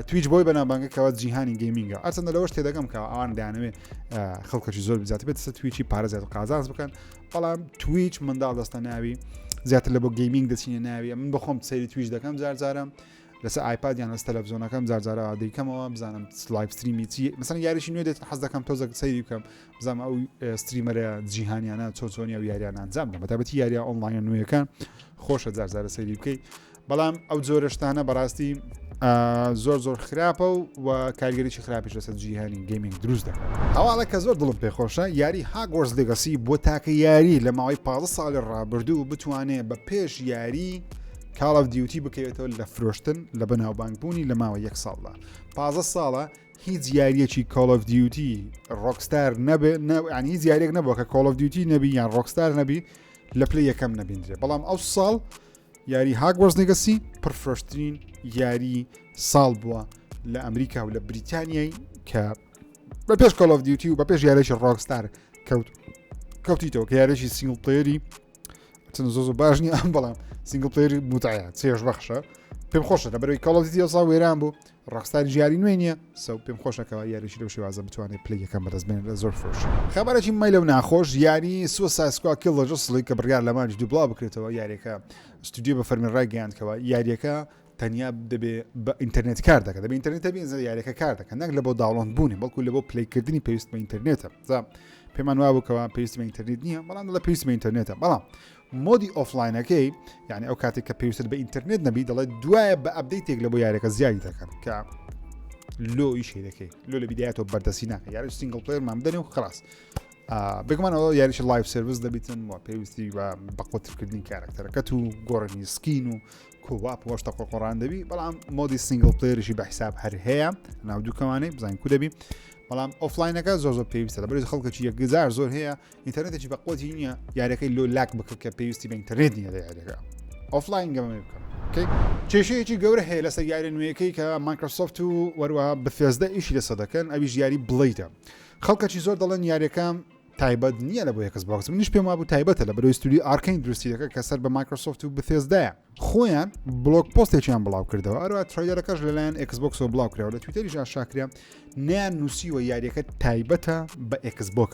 Twitch بۆی بەنابانگە کەەوە جیهانی gaming ە ئەرچەندە لەوەش تێدەگەم کە ئەوان دەیانەوێ خەڵکەشی زۆر بزیاتر بێت سەر Twitch ی پارە زیاتر قازانج بکەن بەڵام Twitch منداڵ دەستە ناوی زیاتر لە بۆ gaming دەچینە ناوی من بەخۆم سەیری Twitch دەکەم جار جارە. لەسەر iPad یان لەسەر تەلەڤزیۆنەکەم جارجارە دەیکەمەوە بزانم live stream ی چی مەسەن یاریشی نوێ دێت حەز دەکەم تۆزێک سەیری بکەم بزانم ئەو streamer ە جیهانیانە چۆن چۆنی ئەو یاریانە ئەنجام دەن بەتایبەتی یاریە ئۆنلاینە نوێیەکان خۆشە جارجارە سەیری بکەی بەڵام ئەو جۆرە شتانە بەڕاستی زۆر زۆر خراپە و و کاریگەریی خراپیش لەسەر جیهانی gaming دروست دەکات هەواڵە کە زۆر دڵم پێخۆشە یاری Hogwarts Legacy بۆ تاکە یاری لە ماوەی 15 ساڵی ڕابردوو بتوانێ بە پێش یاری Call of Duty بکەوێتەوە لە فرۆشتن لە بەناوبانگبوونی لە ماوە یەک ساڵدا 15 ساڵە هیچ یاریەکی Call of Duty Rockstar نەبێ ینی هیچ یاریێک نەبووە کە Call of Duty نەبی یان Rockstar نەبی لە پلەی یەکەم نەبیندرێ بەڵام ئەو ساڵ یاری Hogwarts Legacy پڕفرۆشترین یاری ساڵ بووە لە ئەمریکا و لە بریتانیای کە بە پێش Call of Duty و بە پێش یاریی Rockstar کەوت کەوتیتەوە کە یاریی single player ی چەند زۆ زۆر باش نییە ئەم بەڵام single player ی موتعەیە چێژ بەخشە پێم خۆشە لە بەرەوەی Call of Duty ئەوسا وێران بوو Rockstar یاری نوێ نییە so پێم خۆشەکەەوە یاریی لەو شێوازە بتوانێت پلی یەکەم بەدەست بێنێت لە زۆر فرۆش خبرێکی مەیلە و ناخۆش یاری Suicide Squad Kill the Justice League کە بڕیار لە مانگی دوو بڵاو بکرێتەوە یاریەکە ستودیۆ بە فەرمی ڕایگەیاندکەوە یاریەکە تەنیا دەبێ بە ئینتەرنێت کار دەکات دەبێ ئینتەرنێت هەبێ یاریەکە کار دەکات نەک لە بۆ download بوونی بەڵکو لە بۆ play کردنی پێویست بە ئینتەرنێتە جا پێمان وابوو کەوا پێویست بە ئینتەرنێت نییە بەڵام دەڵێ پێویست بە ئینتەرنێتە بەڵام mode ی offline ەکەی یعنی ئەو کاتێک کە پێویستت بە ئینتەرنێت نەبی دەڵێت دوایە بە update ێک لە بۆ یاریەکە زیادی دەکەن کە لۆ ئیشی دەکەی لۆ لە بیدایەتەوە بەردەستی ناکە یاری single player مان بدەنێ و خلاص بێگومان ئەوە یاریش live service دەبیتن و پێویستی بە بەقوترکردنی کارکتەرەکەت و گۆڕنی skin و co-op وەشتە قۆقۆڕان دەبی بەڵام mode ی single player یشی بە حساب هەر هەیە ناو دووکەوانەی بزانین کو دەبی بەڵام offline ەکە زۆر زۆر پێویستە لە بەرز خەڵکەکی یەکگزار زۆر هەیە ئینتەرنێتێکی بەقوتی نییە یاریەکەی لۆ lag بکە کە پێویستی بە ئینتەرنێت نییە لە یاریەکە offline گەمە بکەم کێشەیەکی گەورە هەیە لەسەر یاری نوێیەکەی کە Microsoft و وەروە Bethesda ئیشی لەسەر دەکەن ئەویش یاری Blade ە خەڵکەکی زۆر دەڵێن یاریەکە تایبەت نییە لە بۆ Xbox منیش پێم وابوو تایبەتە لە بەرەوەی ستودیۆی Arkane دروستی دەکە کە سەر بە Microsoft و Bethesda یە خۆیان blog post ێکیان بڵاو کردەوە ئەروە trailer ەکەش لەلایەن Xbox ەوە بڵاو کراوە لە تویتەریش ئاشاکرا نیان نووسیوە یاریەکە تایبەتە بە Xbox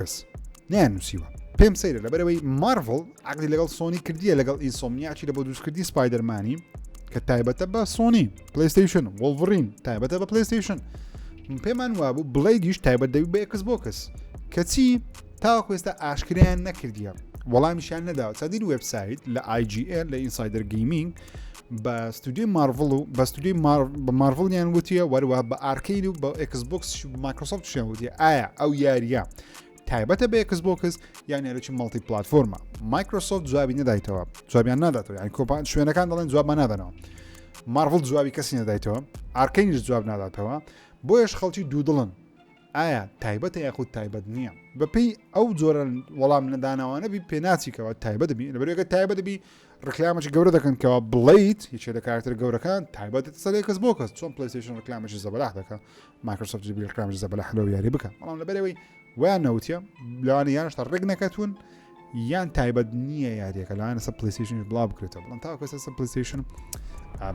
نیان نووسیوە پێم سەیرە لەبەرەوەی Marvel عقدی لەگەڵ سۆنی کردیە لەگەڵ Insomniac ی لە بۆ دروستکردنی Spider-Man ی کە تایبەتە بە Sony PlayStation Wolverine تایبەتە بە PlayStation پێمان وابوو Blade یش تایبەت دەبی بە Xbox کەچی تاوەکو ئێستا ئاشکرایان نەکردیە وەڵامیشیان نەداوە چەندین وبسایت لە IGN لە Insider Gaming بە ستودیۆی Marvel و بە ستودیۆی بە Marvel یان وتیە وەروە بە Arkane و بە Xbox Microsoft شیان وتیە ئایا ئەو یاریە تایبەتە بە Xbox یان یاریی multi platform ە Microsoft جوابی نەدایتەوە جوابیان ناداتەوە یان کۆپان شوێنەکان دەڵێن جوابمان نادەنەوە Marvel جوابی کەسی نەدایتەوە Arkane یش جواب ناداتەوە بۆیەش خەڵکی دوودڵن ئایا تایبەتە یاخود تایبەت نییە بەپێی ئەو جۆرە وەڵام نەدانەوانە بی پێناچیکەوە تایبەت بی لەبەرێکە تایبەت بی ڕکلامەکی گەورە دەکەن کەەوە Blade یەکێ لە کارکتەر گەورەکان تایبەت سەر Xbox چۆن PlayStation ڕکلامەکی زەبەلاح دەکە Microsoft بی ڕکلامەکی زەبەلاح لەو یاری بکە بەڵام لەبەرەوەی ویان نەوتیە لەوانە یانشتا ڕێک نەکەتون یان تایبەت نییە یاریەکە لەوانە سە PlayStation بڵاو بکرێتەوە بەڵام تاوەکو ئێستا سە PlayStation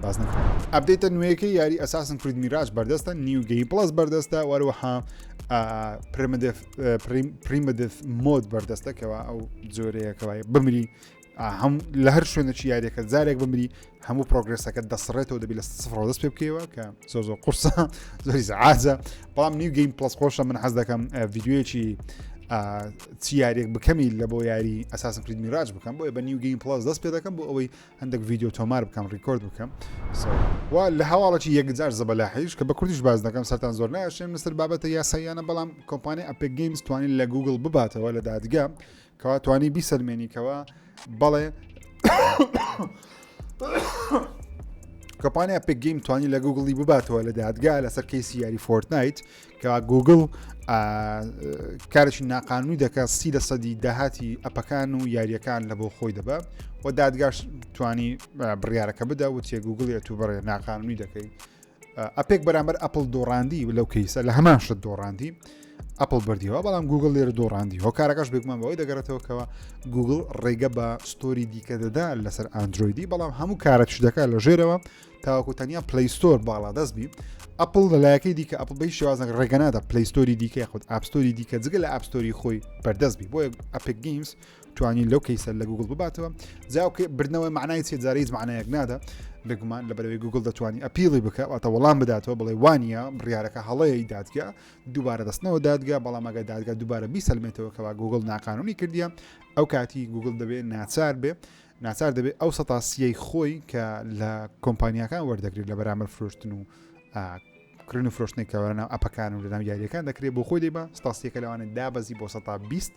باز نەکرێت update ە نوێیەکەی یاری Assassin's Creed Mirage بەردەستە New Game Plus بەردەستە وەروەها permadeath mode بەردەستە کەوا ئەو جۆرەیەکەوای بمری هەم لە هەر شوێنێکی یاریەکە جارێک بمری هەموو progress ەکە دەسڕێتەوە دەبی لە سفرەوە دەست پێ بکەیەوە کە زۆر زۆر قورسە زۆری زعازە بەڵام New Game Plus خۆشە من حەز دەکەم ڤیدیۆیەکی چی یاریێک بکەمی لە بۆ یاری Assassin's Creed Mirage بکەم بۆیە بە New Game Plus دەست پێ دەکەم بۆ ئەوەی هەندێک ڤیدیۆ تۆمار بکەم record بکەم و لە هەواڵێکی یەکجار زەبەلاحیش کە بە کوردیش باز دەکەم سەرتان زۆر ناشێن لەسەر بابەتە یاساییانە بەڵام کۆمپانیای Epic Games توانین لە گوگل بباتەوە لە دادگا کەوا توانی بیسەلمێنی کەوا بەڵێ کۆمپانیا Epic Game توانی لە گوگڵی بباتەوە لە دادگا لەسەر case ی یاری Fortnite کە گوگل کارێکی ناقانونی دەکات 30 لە سەدی داهاتی ئەپەکان و یاریەکان لە بۆ خۆی دەبە و دادگاش توانی بڕیارەکە بدە وتێ گوگڵی تو بڕێ ناقانونی دەکەی Epic بەرامبەر ئەپل دۆڕاندی لەو case ە لە هەمان شت دۆڕاندی ئەپل بردیەوە بەڵام گوگل لێرە دۆڕاندی هۆکارەکەش بێگومان بەوەی دەگەڕێتەوە کەەوە گوگل ڕێگە بە store ی دیکە دەدا لەسەر ئەندرۆیدی بەڵام هەموو کارە دەکات لە ژێرەوە تاوەکو تەنیا Play Store باڵا دەست بی ئەپل لەلایەکەی دیکە ئەپل بەی شێوازنە ڕێگەنادا Play Store ی دیکە خود App Store ی دیکە جگە لە App Store ی خۆی بەردەست بی بۆیە Epic Games. توانی لەو case ە لە گوگل بباتەوە. جا بردنەوەی معنای چی؟ جارە هیچ معنایەک نادا بێگومان، لەبەرەوەی گوگل دەتوانانی appeal ی بکە، واتە وەڵام بداتەوە بڵێ وانە بڕیارەکە هەڵەیە دادگا، دووبارە دەستنەوە دادگا. بەڵام ئەگەر دادگا دووبارە بیسەلمێتەوە کەوا گوگل ناقانونی کردیە، ئەو کاتی گوگل دەبێت ناچار بێ، ناچار دەبێت ئەو سەتا سیەی خۆی کە لە کۆمپانیاکان وەردەگرێت لە بەرامبەر فرۆشتن و کڕین و فرۆشتنی کە لەناو app ەکان و لەناو یاریەکان دەکرێت بۆ خۆی دەیبا. سەتا سیەکە لەوانە دابەزی بۆ 20%،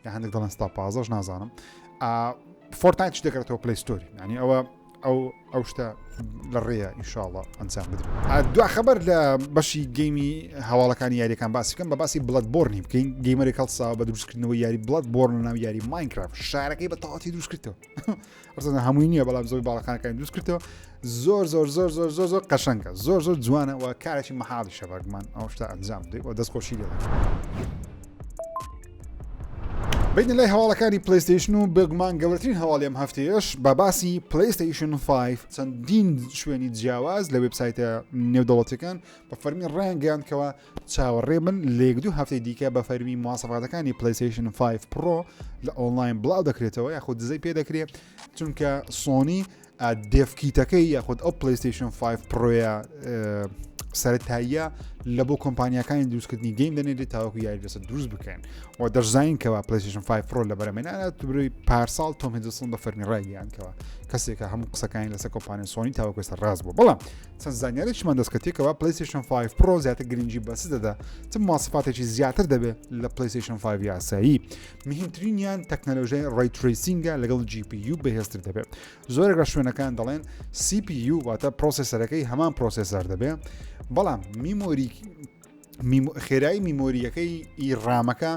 یا هەندێک دەڵێن 15%، نازانم. Fortnite دەکرێتەوە Play Store ی، ینی ئەوە ئەو شتە لە ڕێیە ئینشاءڵڵا ئەنجام بدرێت. دوا خبر لە بەشی game ی هەواڵەکانی یاریەکان باسی بکەم، بە باسی Bloodborne ی بکەین. gamer ێک هەڵساوە بە دروستکردنەوەی یاری Bloodborne ناو یاری Minecraft، شارەکەی بە تەواوەتی دروست کردەوە. ڕزانە هەمووی نییە، بەڵام زۆر باڵەخانەکانی دروست کردەوە. زۆر زۆر زۆر زۆر زۆر زۆر قەشەنگە، زۆر زۆر جوانە و کارێکی مەحاڵی شەبەگمان ئەو شتە ئەنجام بدەیت و دەستخۆشی لێ بینە لای هەواڵەکانی PlayStation و بێگومان گەورەترین هەواڵی ئەم هەفتەیەش بە باسی PlayStation 5. چەندین شوێنی جیاواز لە وێبسایتە نێودەوڵەتەکان بە فەرمی ڕایانگەیاندکەوە چاوەڕێ بن لە یەک دوو هەفتەی دیکە بە فەرمی مواسەفاتەکانی PlayStation 5 Pro لە ئۆنلاین بڵاو دەکرێتەوە یاخود دزەی پێ دەکرێت، چونکە سۆنی dev kit ەکەی یاخود ئەو PlayStation 5 Pro یە سەرەتاییە لە بۆ کۆمپانیاکانی دروستکردنی game دەنێرێت تاوەکو یاری لەسەر دروست بکەن و دەشزانین کەوا PlayStation 5 Pro لە بەرەمێنانە تبروی پارساڵ تۆم هیدلسۆن بە فەرمی ڕایگەیاندکەوە کەسێکە هەموو قسەکانی لەسەر کۆمپانیای سۆنی تاوەکو ئێستا ڕاست بوو. بەڵام چەند زانیاریشمان دەستکەتێکەوە PlayStation 5 Pro زیاتر گرنگی بەس دەدا، چ مواسفاتێکی زیاتر دەبێت لە PlayStation 5 یاسایی. مهمترینیان تەکنەلۆژیای ray tracing ە لەگەڵ GPU بەهێزتر دەبێت. زۆرێک لە شوێنەکان دەڵێن CPU واتە processor ەکەی هەمان processor دەبێت، بەڵام memory خێرایی memory یەکەی ئی RAM ەکە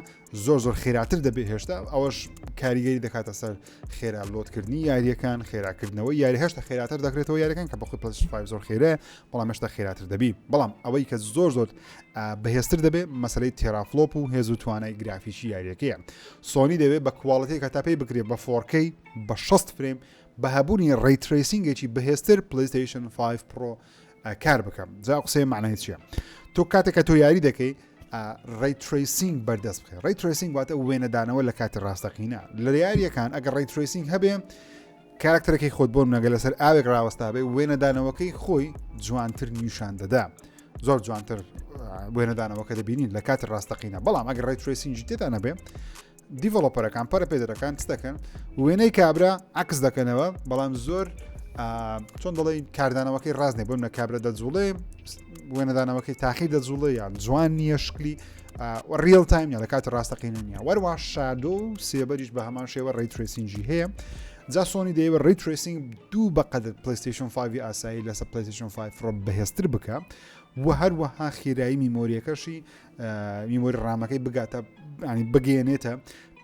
زۆر زۆر خێراتر دەبێت هێشتا. ئەوەش کاریگەری دەکاتە سەر خێرا load کردنی یاریەکان، خێراکردنەوەی یاری، هێشتا خێراتر دەکرێتەوە یاریەکان کە بەخۆی پلس 5 زۆر خێرە، بەڵام هێشتا خێراتر دەبی. بەڵام ئەوەی کە زۆر زۆر بەهێزتر دەبێت مەسلەی teraflop و هێز و توانای گرافیکی یاریەکەیە. سۆنی دەبێت بە quality کە تا پێی بکرێت بە 4K بە 60 frame بە هەبوونی ray tracing ێکی بەهێزتر PlayStation 5 Pro کار بکەم. جا قسەی معنای چییە؟ تۆ کاتێک کە تۆ یاری دەکەی ray tracing بەردەست بکە. ray tracing واتە وێنەدانەوە لە کاتی ڕاستەقینە لە یاریەکان. ئەگەر ray tracing هەبێ، کارکتەرەکەی خۆت بۆ نەگە لەسەر ئاوێک ڕاوەستا بێ، وێنەدانەوەکەی خۆی جوانتر نیشان دەدا، زۆر جوانتر وێنەدانەوەکە دەبینین لە کاتی ڕاستەقینە. بەڵام ئەگەر ray tracing ی تێدا نەبێ، developer ەکان، پەرەپێدەرەکان چ دەکەن؟ وێنەی کابرا عکس دەکەنەوە، بەڵام زۆر چۆن دەڵێ کاردانەوەکەی ڕاست نیە. بۆم لە کابرا دەجوڵێ، وێنەدانەوەکەی تاخی دەجوڵێ یان جوان نییە، شکلی real time لە کاتی ڕاستەقینە نیە. وەروە shadow و سێبەریش بە هەمان شێوە ray tracing ی هەیە. جا سۆنی دەیەوە ray tracing دوو بەقەدر PlayStation 5 ئاسایی لەسەر PlayStation 5 Pro بەهێزتر بکە و هەروەها خێرایی memory یەکەشی، memory RAM ەکەی بگاتە ینی بگەێنێتە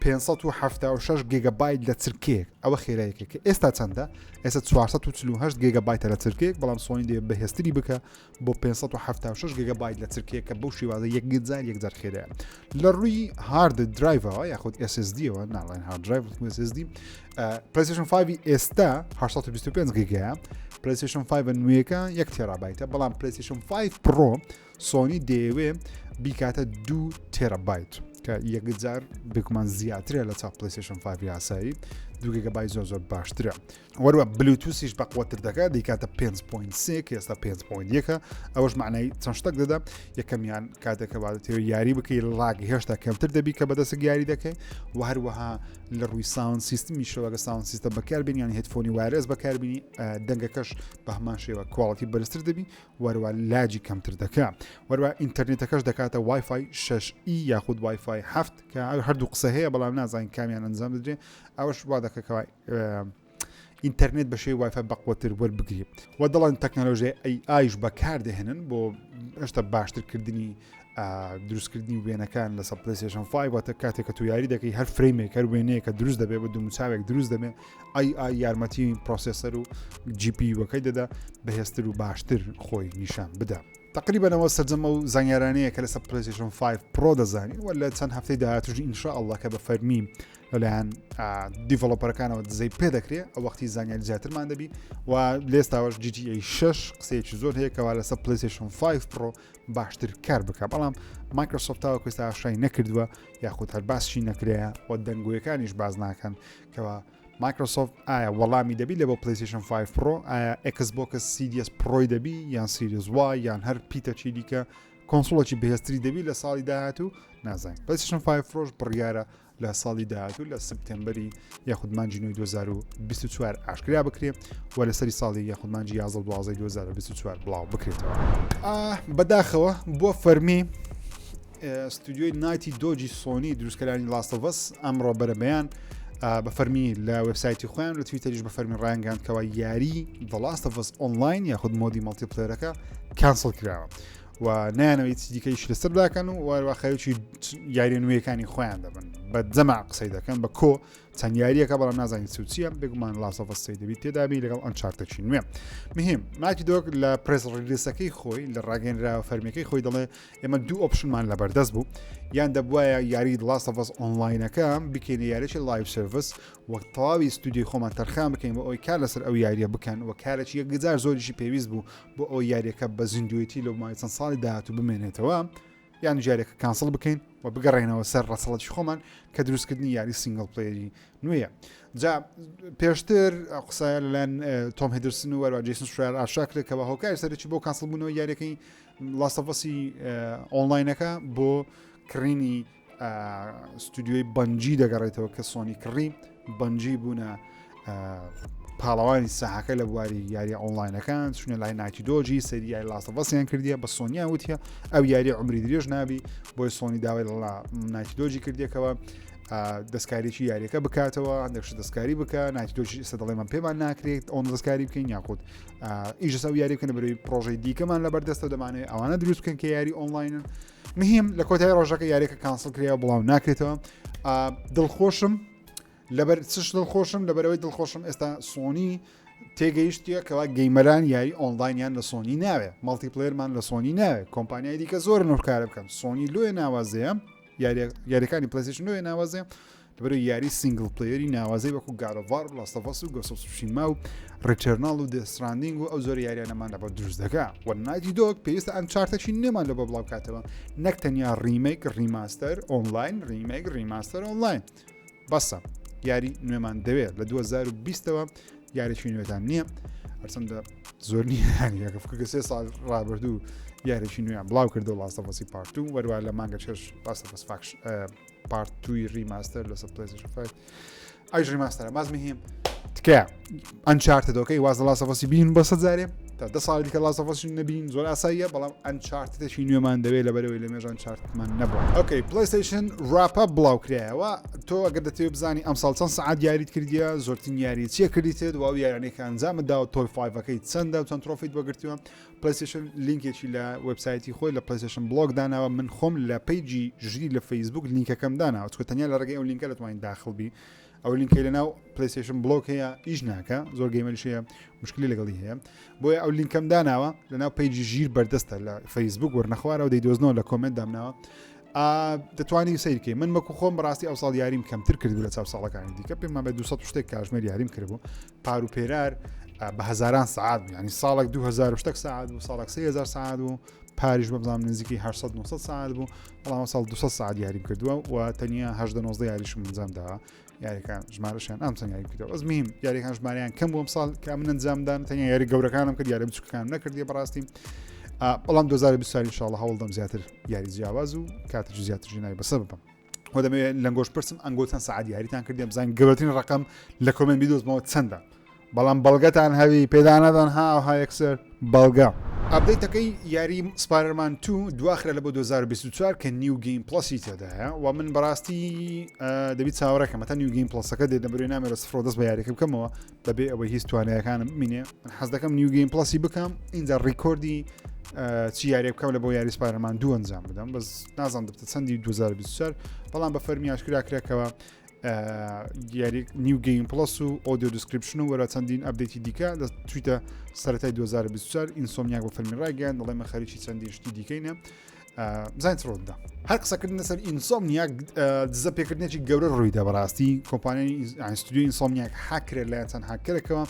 576 گیگابایت لە چرکەیەک. ئەوە خێرایەکە کە ئێستا چەندە؟ ئێستا 448 گیگابایتە لە چرکەیەک، بەڵام سۆنی دێ بەهێزتری بکە بۆ 576 گیگابایت لە چرکەیەک کە بەو شێوازە یەکجار یەکجار خێرایە. لە ڕووی hard drive ەوە یاخود SSD-ەوە، ناڵێن hard drive، SSD، PlayStation 5 ئێستا 825 گیگایە، PlayStation 5 نوێیەکە 1 تێرابایتە، بەڵام PlayStation 5 Pro سۆنی دەیەوێ بیکاتە 2 تێرابایت کە یەکجار بێگومان زیاترە لە چاو PlayStation 5 یاسایی. 2 گیگابایت زۆر زۆر باشترە. وەروە بلوتوسیش بەقوەتر دەکات، دەیکاتە 5.3 کە ئێستا 5.1. ئەوەش معنای چەند شتێک دەدا. یەکەمیان کاتێکە وادەتەوە یاری بکەی lag هێشتا کەمتر دەبی کە بەدەستک یاری دەکەی و هەروەها لە ڕووی sound system یشەوە گە sound system بەکاربێنی یان headphone ی wireless بەکاربینی، دەنگەکەش بە هەمان شێوە quality بەرزتر دەبی، وەروە lag ی کەمتر دەکا. وەروە ئینتەرنێتەکەش دەکاتە WiFi 6 E یاخود وایفای 7 کە هەردوو قسە هەیە، بەڵام نازانین کامیان ئەنجام دەدرێ. ئەوەش وا دەکەکەوە ئینتەرنێت بە شێوەی وایفای بەقوەتر وەربگری و دەڵێن تەکنەلۆژیای AI یش بەکاردەهێنن بۆ هێشتا باشترکردنی دروستکردنی وێنەکان لەسەر PlayStation 5. واتە کاتێک کە تو یاری دەکەی هەر frame ێک، هەر وێنەیە کە دروست دەبێت، بە دومچاوێک دروست دەبێت، AI یارمەتی processor و GPU ەکەی دەدا بەهێزتر و باشتر خۆی نیشان بدا. تقریبا ئەوە سەرجەم ئەو زانیارانەیە کە لەسەر PlayStation 5 Pro دەزانین وە لە چەند هەفتەی داهاتوش إن شاء الله کە بە فەرمی لەلایەن developer ەکانەوە دزەی پێ دەکرێت ئەو وەختی زانیاری زیاترمان دەبی و لێستاوەش GTA 6 قسەیەکی زۆر هەیە کەوا لەسەر PlayStation 5 Pro باشتر کار بکە بەڵام Microsoft تاوەکو ئێستا ئاشکرای نەکردووە یاخود هەر باسشی نەکرەیە و دەنگۆیەکانیش باز ناکەن کەوا Microsoft ئایا وەڵامی دەبی لە بۆ PlayStation 5 Pro ئایا Xbox Series Pro ی دەبی یان Series Y یان هەر پیتەکی دیکە console ێکی بەهێزتری دەبی لە ساڵی داهاتوو نازانین PlayStation 5 Pro ش بڕیارە لە ساڵی داهاتوو لە سپتێمبەری یاخود مانگی نوێی 2024 ئاشکرا بکرێ و لە سەری ساڵی یاخود مانگی 11 12 2024 بڵاو بکرێتەوە. بەداخەوە بۆ فەرمی ستودیۆی Naughty Dog ی سۆنی دروستکەرانی Last of Us ئەمڕۆ بەرەبەیان بە فەرمی لە وبسایتی خۆیان لە تویتەریش بە فەرمی ڕایانگەیاند کەوا یاری The Last of Us Online یاخود mode ی multiplayer ەکە cancel کراوە و نایانەوەی چی دیکەیش لەسەر بلاکەن و واروا خەریکی یاریە نوێیەکانی خۆیان دەبن بە جەما قسەی دەکەن بە کۆ چەند یاریەکە بەڵام نازانین چ چییە بێگومان Last of Us سێ دەبی تێدابی لەگەڵ Uncharted ێکی نوێ مهم Naughty Dog لە press release ەکەی خۆی لە ڕاگەنراوە فەرمیەکەی خۆی دەڵێ ئێمە دوو option مان لەبەردەست بوو یان دەبواە یاری Last of Us Online ەکە بکەینە یاریی live service وەک تەواوی ستودیۆی خۆمان تەرخان بکەین بۆ ئەوی کار لەسەر ئەو یاریە بکەن و کارێکی یەکجار زۆریشی پێویست بوو بۆ ئەو یاریەکە بە زیندوێتی لەو ماوەی چەند ساڵی داهاتوو بمێنێتەوە یان یاریەکە cancel بکەین و بگەڕێنەوە سەر ڕەچەڵەکی خۆمان کە دروستکردنی یاری single player ی نوێیە جا پێشتر قسە لەلایەن تۆم هیدرسن و وەروە جیسن شرار ئاشکرا کرد کە بە هۆکاری سەرەکی بۆ cancel بوونەوە یاریەکەی Last of Us ی online ەکە بۆ کڕینی ستودیۆی Bungie دەگەڕێتەوە کە سۆنی کڕی Bungie بوونە پاڵەوانی ساحەکە لە بواری یاری ئۆنلاینەکان چونە لای Naughty Dog ی سەری یاری Last of Us یان کردیە بە سۆنیان وتیە ئەو یاری عمری درێژ نابی بۆی سۆنی داوای لە Naughty Dog ی کردێکەوە دەستکاریی یاریەکە بکاتەوە هەندێک دەستکاری بکە Naughty Dog ی ئێستا دەڵێمان پێمان ناکرێت ئەو دەستکاری بکەین یاخود ئیشەسە و یاری بکەن بەرەوەی پرۆژەی دیکەمان لە بەردەستە دەمانێت ئەوانە دروست بکەن کە یاری ئۆنلاینن مهم لە کۆتایی ڕۆژەکە یاریەکە cancel کرا بڵاو ناکرێتەوە دڵخۆشم لەبەر چش دڵخۆشم لەبەرەوەی دڵخۆشم ئێستا سۆنی تێگەیشتە کەوا gamer ان یاری ئۆنلاینیان لە سۆنی ناوێ multiplayer مان لە سۆنی ناوێ کۆمپانیای دیکە زۆر نۆکارە بکەن سۆنی لۆیە ناوازەیە یاریەکانی PlayStation لۆیە ناوازەیە لەبەرئەوەی یاری single player ی ناوازەی وەکو God of War Last of Us و Ghost of Tsushima و Returnal و Death Stranding و ئەو زۆر یاریانەمان لەبەر دروست دەکا و Naughty Dog پێویستە Uncharted ێکی نوێمان لەبۆ بڵاو کاتەوە نەک تەنیا remake remaster online remake remaster online بەسە یاری نوێمان دەوێت لە 2020ەوە یاریی نوێتان نییە هەرچەندە زۆر نییە کە سێ ساڵ ڕابردوو یاریی نوێیان بڵاو کردو Last of Us ی Part Two وەروە لە مانگە چێش Last of Us فاکش Part Two ی remaster لەسەر PlayStation 5 ئەویش remaster ە ماز مهم تکایە Uncharted okay واز لە Last of Us ی بین بەسە جارێ تا دە ساڵی دیکە Last of Us ی نەبین زۆر ئاساییە بەڵام Uncharted ێکی نوێمان دەوێت لەبەرەوەی لە مێژ Uncharted مان نەبووە okay PlayStation Wrapped بڵاو کرایەوە تۆ ئەگەر دەتەوێت بزانی ئەمساڵ چەند سەعات یاریت کردیە زۆرترین یاری چیە کردیتێت و ئەو یاریانەی کە ئەنجامت داوە top five ەکەی چەندە و چەند trophy ت وەگرتووە PlayStation لینکێکی لە وێبسایتی خۆی لە PlayStation Blog داناوە من خۆم لە page ی ژیری لە فەیسبوک لینکەکەم داناوە چونکە تەنیا لە ڕێگەی ئەو لینکە دەتوانین داخل بی ئەو لینکەی لە ناو PlayStation Blog هەیە ئیش ناکە زۆر gamer یش هەیە مشکلی لەگەڵی هەیە بۆیە ئەو لینکەم داناوە لە ناو page ی ژیر بەردەستە لە فەیسبوک وەرنەخوارەوە دەیدۆزنەوە لە comment دامناوە دەتوانی سیرکەی من وەکو خۆم بەڕاستی ئەو ساڵ یاریم کەمتر کردبوو لە چاو ساڵەکانی دیکە پێمان بە 200 شتێک کاژمێر یاریم کردبوو پار و پێرار بە هەزاران سعات بوو ینی ساڵێک 2000 شتێک سعات بوو ساڵێک 3000 سعات بوو پاریش بەبزانام نزیکەی 800 900 سعات بوو بەڵام ساڵ 200 سعات یاریم کردووە و تەنیا 18 19 یاریشم ئەنجام داوە یاریەکان ژمارەشیان ئەم چەند یاری کردەوە ئەز مهم یاریەکان ژمارەیان کەم بووم ساڵ کە من ئەنجامدان تەنیا یاری گەورەکانم کرد یاری بچووکەکان نەکردی بەڕاستی بەڵام 2024 ان شاء الله هەوڵدەم زیاتر یاری جیاواز و کاتێکی زیاتر ژینای بەسەر ببم و دەمەوێت لەنگۆش پرسم ئەنگۆ چەند سەعات یاریتان کردیم بزانین گەورەترین ڕقم لە comment بیدۆزمەوە چەندە بەڵام بەڵگەتان هەوی پێدانەدان ها ئەوها یەکسەر بەڵگە. update ەکەی یاری Spider-Man 2 دواخرا لە بۆ 2024 کە New Game Plus ی تێدایە و من بەڕاستی دەبیت چاوەڕێکەم هەتا New Game Plus ەکە دێت نەبرێ نامێت لە سفرەوە دەست بە یاریەکە بکەمەوە بەبێ ئەوەی هیچ توانایەکانم بمینێ من حەز دەکەم New Game Plus ی بکەم اینجا record ی چی یاریە بکەم لە بۆ یاری Spider-Man دوو ئەنجام بدەم بەس نازان دەبتە چەندی 2024 بەڵام بە فەرمی ئاشکرا کرا کەەوە. یاری New Game Plus و audio description و وەرە چەندین update ی دیکە لە تویتە سەرەتای 2024 Insomniac بە فەرمی ڕایگەیان دەڵێمە خەریکی چەندین شتی دیکەینە بزانین چ ڕوودەدا هەر قسەکردن لەسەر Insomniac دزە پێکردنێکی گەورە ڕوویدا بەڕاستی کۆمپانیای ستودیۆی Insomniac هاکرێت لایەن چەند هاکەرێکەوە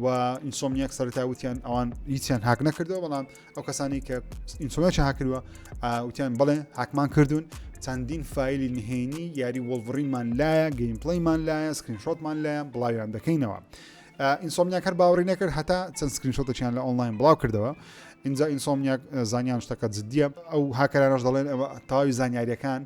و Insomniac سەرتا وتیان ئەوان هیچیان هاک نەکردەوە بەڵام ئەو کەسانی کە Insomniac هاکردووە وتیان بڵێ هاکمان کردوون چەندین فایلی نهێنی یاری Wolverine مان لایە gameplay مان لایە screenshot مان لایە بڵاویان دەکەینەوە. Insomniac هەر باوەڕی نەکرد هەتا چەند screenshot ێکیان لە ئۆنلاین بڵاو کردەوە اینجا Insomniac زانیان شتەکە جدیە ئەو هاکەرانەش دەڵێن ئەوە تەواوی زانیاریەکان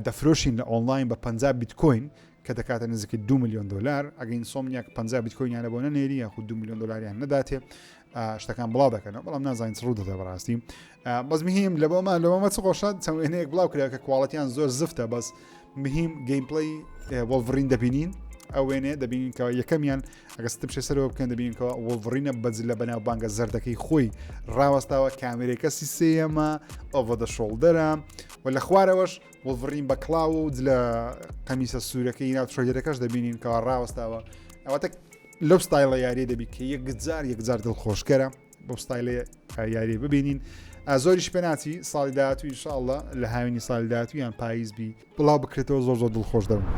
دەفرۆشین لە ئۆنلاین بە 50 بیتکۆین کە دەکاتە نزیکەی 2 میلیۆن دلار ئەگە Insomniac 50 بیتکۆینیانە بۆ نەنێری یاخود 2 میلیۆن دلاریان نەداتێ شتەکان بڵاو دەکەنەوە بەڵام نازانین چ ڕوو دەدا بەڕاستی بەس مهم لە بۆمان لەوەمە چ خۆشە چەند وێنەیەک بڵاو کرا کە quality یان زۆر زفتە بەس مهم gameplay Wolverine دەبینین ئەو وێنێ دەبینین کە یەکەمیان ئەگە ستم شێ سەرەوە بکەن دەبینین کەەوە Wolverine ە بەجلە بەناو بانگە زەردەکەی خۆی ڕاوەستاوە کامێرەی کەسی سێیەمە over the shoulder ە و لە خوارەوەش Wolverine بە کڵاو و جلە قەمیسە سوورەکەی ناو trailer ەکەش دەبینین کەوا ڕاوەستاوە ئەوەتە لەو ستایلە یاریە دەبی کە یەکجار یەکجار دڵخۆشکەرە بەو ستایلێ یاری ببینین زۆریش پێناچی ساڵی داهاتوو ئینشاءاللە لە هاوینی ساڵی داهاتوو یان پاییز بی بڵاو بکرێتەوە زۆر زۆر دڵخۆش دەبم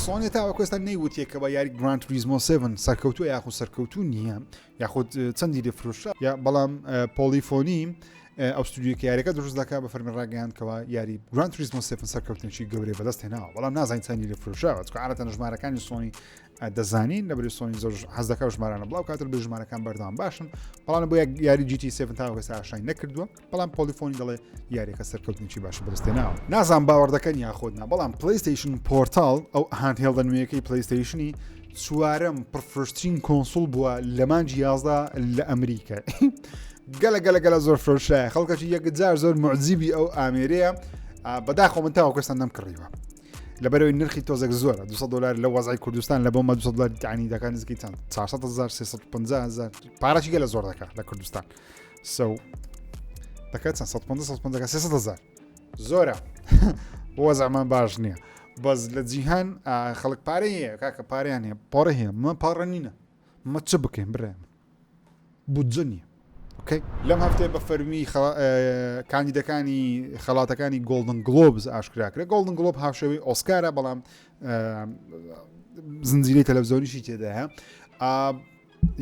سۆنی تاوەکو ئێستا نەیوتیە کە بە یاری Gran Turismo 7 سەرکەوتووە یاخود سەرکەوتوو نییە یاخود چەندی لێ فرۆشرا یا بەڵام Polyphony ئەو ستودیۆکە یاریەکە دروست دەکات بە فەرمی ڕاگەیاند کەوا یاری Gran Turismo 7 سەرکەوتنێکی گەورەی بەدەست هێناوە بەڵام نازانین چەندی لێ فرۆشراوە چونکە عادەتەن ژمارەکانی سۆنی دەزانین لەبری سۆنی زۆر حەز دەکا ژمارانە بڵاو کاتر بە ژمارەکان بەردەوام باشن بەڵام بۆ یاری GT 7 تا ئێستا ئاشنای نەکردووە بەڵام Polyphony دەڵێ یاریەکە سەرکەوتنێکی باشی بەدەستێناوە نازان باوەڕ دەکەن یاخود نا بەڵام PlayStation Portal ئەو handheld ە نوێیەکەی PlayStation ی چوارەم پڕفرۆشترین console بووە لە مانگی 11 لە ئەمریکا گەلە گەلە گەلە زۆر فرۆشرایە خەڵکەشی یەکجار زۆر معجیبی ئەو ئامێرەیە بەداخۆ من تاوەکو ئێستا نەمکڕیوە لەبەرەوەی نرخی تۆزێک زۆرە 200 دلار لە وەزعی کوردستان لە بۆمە 200 دلار یعنی دەکات نزیکەی چەند 400 هزار 350 هزار پارەی گەلە زۆر دەکات لە کوردستان سو دەکات چەند 150 150 300 هزار زۆرە وەزعمان باش نییە بەس لە جیهان خەڵک پارەی هەیە کاکە پارەیان هەیە پارە هەیە مە پارە نینە مە چ بکەین برێ بودجە نییە okay لەم هەفتەیە بە فەرمی کاندیدەکانی خەڵاتەکانی Golden Globes ئاشکرا کرا Golden Globe هاوشێوەی ئۆسکارە بەڵام زنجیرەی تەلەڤزیۆنیشی تێدایە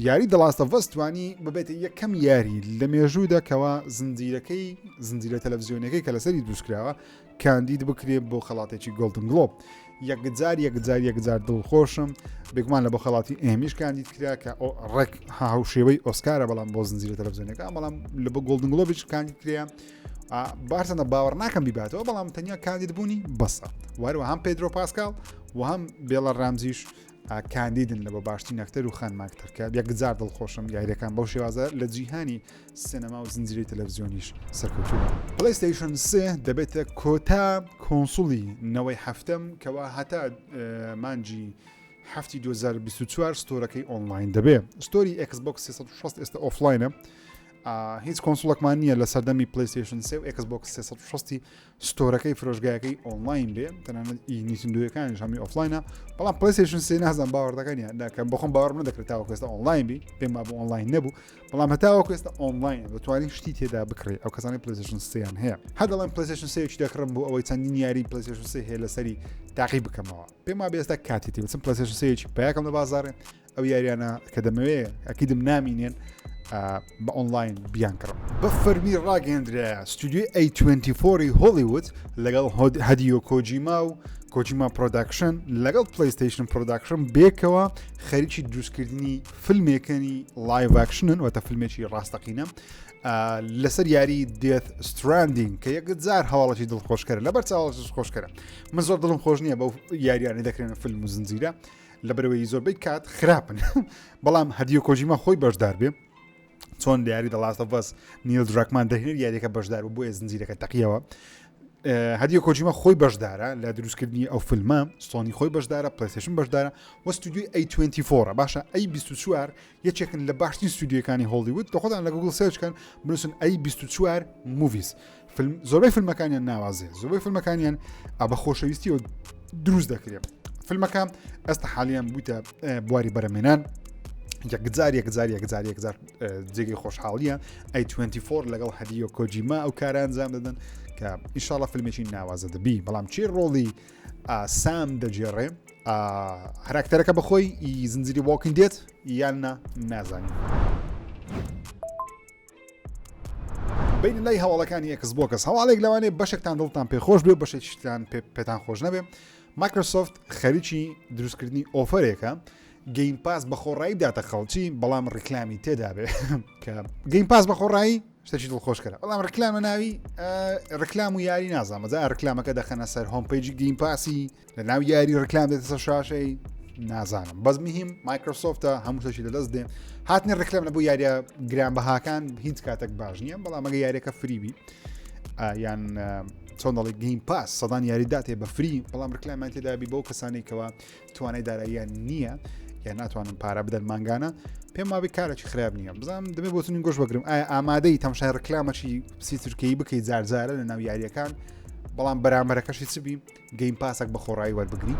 یاری The Last of Us توانی ببێتە یەکەم یاری لە مێژوودا کەوا زنجیرەکەی زنجیرە تەلەڤزیۆنەکەی کە لەسەری دروستکراوە کاندید بکرێت بۆ خەڵاتێکی Golden Globe یەکجار یەکجار یەکجار دڵخۆشم بێگومان لە بۆ خەڵاتی ئێمیش کاندید کرا کە ڕێک هاوشێوەی ئۆسکارە بەڵام بۆ زنجیرە تەلەڤزیۆنەکە بەڵام لە بۆ Golden Globe یش کاندید کرا بارسەنە باوەڕ ناکەم بیباتەوە بەڵام تەنیا کاندید بوونی بەسە وەروە هەم پێدرۆ پاسکال و هەم بێڵە ڕامزیش کاندیدن لە بۆ باشترین ئەکتەر و خانمە ئەکتەر کە یەکجار دڵخۆشم یاریەکان بەو شێوازە لە جیهانی سینەما و زنجیرەی تەلەڤزیۆنیش سەرکەوتوو بن. PlayStation سێ دەبێتە کۆتا console ی نەوەی هەفتەم کەوا هەتا مانگی هەفتی 2024 store ەکەی ئۆنلاین دەبێ. store ی Xbox 360 ئێستا offline ە. هیچ console ێکمان نییە لە سەردەمی PlayStation 3 و Xbox 360 store ەکەی فرۆشگایەکەی ئۆنلاین بێ تەنانەت ئی Nintendo یەکانیش هەمووی offline ە بەڵام PlayStation سێ نازانم باوەڕ دەکەن یان ناکەن بەخۆم باوەڕم نەدەکرێت تاوەکو ئێستا ئۆنلاین بی پێم وابوو ئۆنلاین نەبوو بەڵام هەتاوەکو ئێستا ئۆنلاین دەتوانین شتی تێدا بکڕی ئەو کەسانی PlayStation سێیان هەیە هەر دەڵێم PlayStation سێیەکی دەکڕم بۆ ئەوەی چەندین یاری PlayStation سێ هەیە لەسەری تاقی بکەمەوە پێم وابێ ئێستا کاتێتی بچم PlayStation سێیەکی پیاکەم لە بازاڕێ ئەو یاریانە کە دەمەوێ ئەکیدم نامینێن بە ئۆنلاین بیان کڕم. بە فەرمی ڕاگەیەندرا ستودیۆی A24 ی هۆڵیوود لەگەڵ هەدیۆ کۆجیما و Kojima Production لەگەڵ PlayStation Production بێکەوە خەریکی دروستکردنی فیلمێکەنی live action ن واتە فیلمێکی ڕاستەقینە لەسەر یاری Death Stranding کە یەکجار هەواڵەکی دڵخۆشکەرە لەبەر چاوەڵی خۆشکەرە من زۆر دڵم خۆش نییە بەو یاریانە دەکرێنە فیلم و زنجیرە لەبەرەوەی زۆربەی کات خراپن بەڵام هەدیۆ کۆجیما خۆی بەشدار بێ چۆن لە یاری The Last of Us نیل دراکمان دەهێنەر یاریەکە بەشدار بوو بۆیە زنجیرەکە تەقیەوە هەدیۆ کۆجیما خۆی بەشدارە لە دروستکردنی ئەو فیلمە سۆنی خۆی بەشدارە PlayStation بەشدارە و ستودیوی A24 باشە A24 یەکێکن لە باشترین ستودیوەکانی هۆڵیوود لە خۆتان لە Google search کەن بنووسن A24 movies فیلم زۆربەی فیلمەکانیان ناوازێ زۆربەی فیلمەکانیان بە خۆشەویستی و دروست دەکرێت. فیلمەکە ئێستا حالیان بوویتە بواری بەرەمێنان یەکجار یەکجار یەکجار یەکجار جێگەی خۆشحاڵیە ئەی 24 لەگەڵ هەدیۆ کۆجیما ئەو کارە ئەنجام دەدەن کە ئیشاڵە فیلمێکی ناوازە دەبی بەڵام چی ڕۆڵی سام دەگێڕێ هەراکتەرەکە بەخۆی زنجیری Walking دێت یان نا نازانین. بین لای هەواڵەکانی Xbox هەواڵێک لەوانەیە بەشێکتان دڵتان پێخۆش بێ بەشێکیشتان پێتان خۆش نەبێ Microsoft خەریکی دروستکردنی offer ێکە Game Pass بە خۆڕایی داتە خەڵکی بەڵام ڕیکلامی تێدا بێ کە Game Pass بە خۆڕایی شتێکی دڵخۆشکەرە بەڵام ڕیکلامە ناوی ڕیکلام و یاری نازانم جا ڕیکلامەکە دەخەنە سەر home page ی Game Pass ی لە ناو یاری ڕیکلام دێتە سەر شاشەی نازانم بەس مهم Microsoft ە هەموو شتێکی لەدەست دێ هاتنی ڕیکلام لە بۆ یاریە گرانبەهاکان هیچ کاتێک باش نییە بەڵام ئەگە یاریەکە free بی یان چۆن دەڵی Game Pass سەدان یاری داتێ بە free بەڵام ڕیکلامیان تێدابی بۆ کەسانی کەەوە توانای داراییان نییە یان ناتوانن پارە بدەن مانگانە پێم وابێ کارێکی خراپ نییە بزانم دەبێ بۆچونی گۆش بگرم ئایا ئامادەی تەمشای ڕکلامەکی سی تورکیی بکەی جارجارە لە ناو یاریەکان بەڵام بەرامبەرەکەشی چ بی Game Pass ەک بە خۆڕایی وەربگری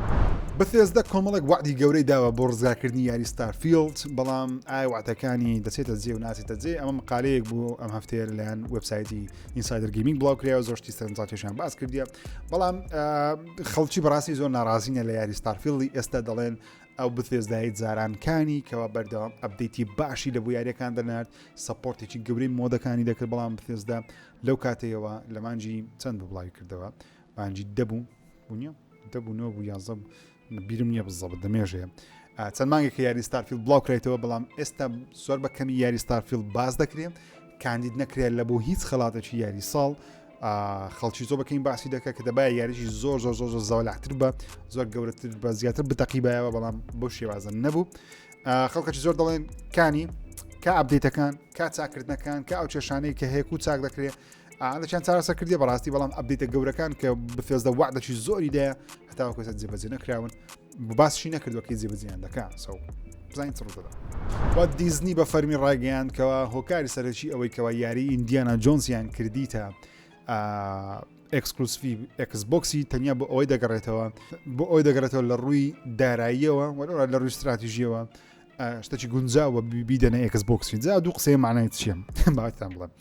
Bethesda کۆمەڵێک وعدی گەورەی داوە بۆ ڕزگارکردنی یاری Starfield بەڵام ئایا وعدەکانی دەچێتە جێ و ناچێتە جێ ئەمە مقالەیەک بوو ئەم هەفتەیە لەلایەن وبسایتی Insider Gaming بڵاو کرایەوە زۆر شتی سەرنجڕاکێشیان باس کردیە بەڵام خەڵکی بەڕاستی زۆر ناڕازینە لە یاری Starfield ی ئێستا دەڵێن ئەو Bethesda ی جارانکانی کەوا بەردەوام update ی باشی لە بۆ یاریەکان دەنارد support ێکی گەورەی mod ەکانی دەکرد بەڵام Bethesda لەو کاتەیەوە لە مانجی چەند بوو بڵاوی کردەوە مانجی دەبوو بوو دەبوو نۆ بوو یازە بیرم نییە بزەبت دەمێژەیە چەند مانگێکە یاری Starfield بڵاو کرایتەوە بەڵام ئێستا زۆر بە کەمی یاری Starfield باز دەکرێت کاندید نەکرێت لە بۆ هیچ خەڵاتێکی یاری ساڵ خەڵکی زۆر بەکەین باسی دەکە کە دەبایە یاریی زۆر زۆر زۆر زۆر زەوەلاحتر بە زۆر گەورەتر بە زیاتر بتەقیبایەوە بەڵام بۆ شێوازە نەبوو خەڵکەی زۆر دەڵێن کانی کە update ەکان کا چاکردنەکان کە ئەو کێشانەی کە هەیە و چاک دەکرێت ئالەچیان چارەسەر کردیە بەڕاستی بەڵام update ە گەورەکان کە Bethesda وعدەی زۆری دایە هەتاوەکو ئێستا جێبەجێ نەکراون باسشی نەکردووە کەی جێبەجێیان دەکا so بزانین چ ڕوودەدا و دیزنی بە فەرمی ڕایگەیاند کەوا هۆکاری سەرەکی ئەوەی کەوا یاری ئیندیانا جۆنسیان کردیتە exclusive ی Xbox ی تەنیا بۆ ئەوەی دەگەڕێتەوە بۆ ئەوەی دەگەڕێتەوە لە ڕووی داراییەوە وەرەوە لە ڕووی استراتیژیەوە شتێکی گونجاوە بیدەنە Xbox ی جا دوو قسەی معنای چییە باوەتان بڵێم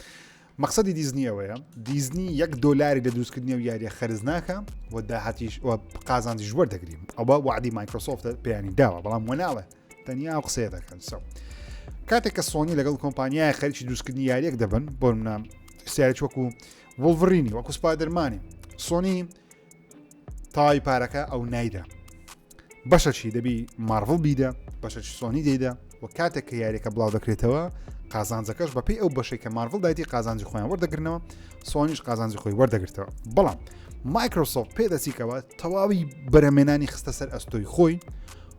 مەقسەدی دیزنی ئەوەیە دیزنی یەک دۆلاری لە دروستکردنی و یاریە خەرج ناکە و داهاتیش و قازانجیش وەردەگریم ئەوە وعدی Microsoft پێیانی داوە بەڵام وەناڵێ تەنیا ئەو قسەیە دەکەن so کاتێک کە سۆنی لەگەڵ کۆمپانیای خەریکی دروستکردنی یاریەک دەبن بۆ منە سیارێک وەکو Wolverine ی وەکو Spider-Man ی سۆنی تای پارەکە ئەو نایدا بەشەکی دەبی Marvel بیدە بەشەکی سۆنی دەیدا و کاتێک کە یاریەکە بڵاو دەکرێتەوە قازانجەکەش بەپی ئەو بەشێک کە Marvel دایتی قازانجی خۆیان وەردەگرنەوە سۆنیش قازانجی خۆی وەردەگرتەوە بەڵام Microsoft پێدەچیکەوە تەواوی بەرەمێنانی خستە سەر ئەستۆی خۆی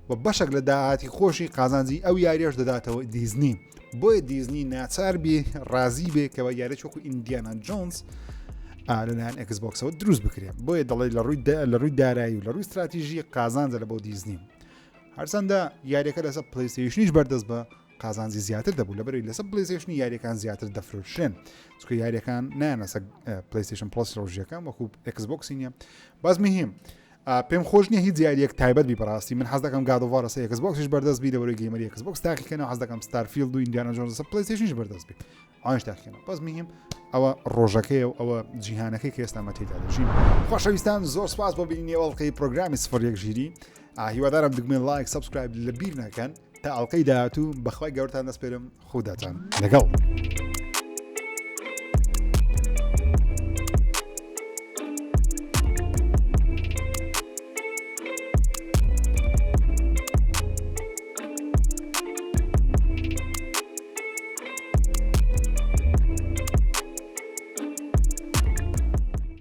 و بەشێک لە داهاتی خۆشی قازانجی ئەو یاریەش دەداتەوە دیزنی بۆیە دیزنی ناچار بێ ڕازی بێ کەەوە یاریی وەکو ئیندیانا جۆنز لەلایەن Xbox ەوە دروست بکرێت بۆیە دەڵێ لە ڕووی لە ڕووی دارایی و لە ڕووی استراتیژی قازانجە لە بۆ دیزنی هەرچەندە یاریەکە لەسەر PlayStation یش بەردەست بە قازانجی زیاتر دەبوو لەبەرەوەی لەسەر PlayStation ی یاریەکان زیاتر دەفرۆشرێن چونکە یاریەکان نایەنە سەر PlayStation Plus ڕۆژیەکان وەکو Xbox ی نییە بەس مهم پێم خۆش نییە هیچ یاریەک تایبەت بی بەڕاستی من حەز دەکەم God of War لەسەر Xbox یش بەردەست بی لەبەرەوەی gamer ی Xbox تاقیکەنەوە حەز دەکەم Starfield و ئیندیانا جۆنز لەسەر PlayStation یش بەردەست بی ئەوانش تاقیکەنەوە بەس مهم ئەوە ڕۆژەکەیە و ئەوە جیهانەکەی کە ئێستا مەتێدا دەژین خۆشەویستان زۆر سپاس بۆ بینینی ئەڵقەی پرۆگرامی سفر یەک ژیری هیوادارم دگمەی like subscribe لە بیر نەکەن تا ئەڵلقەی داهاتوو بەخوای گەورتان دەسپێرم خوداتان لەگەڵ.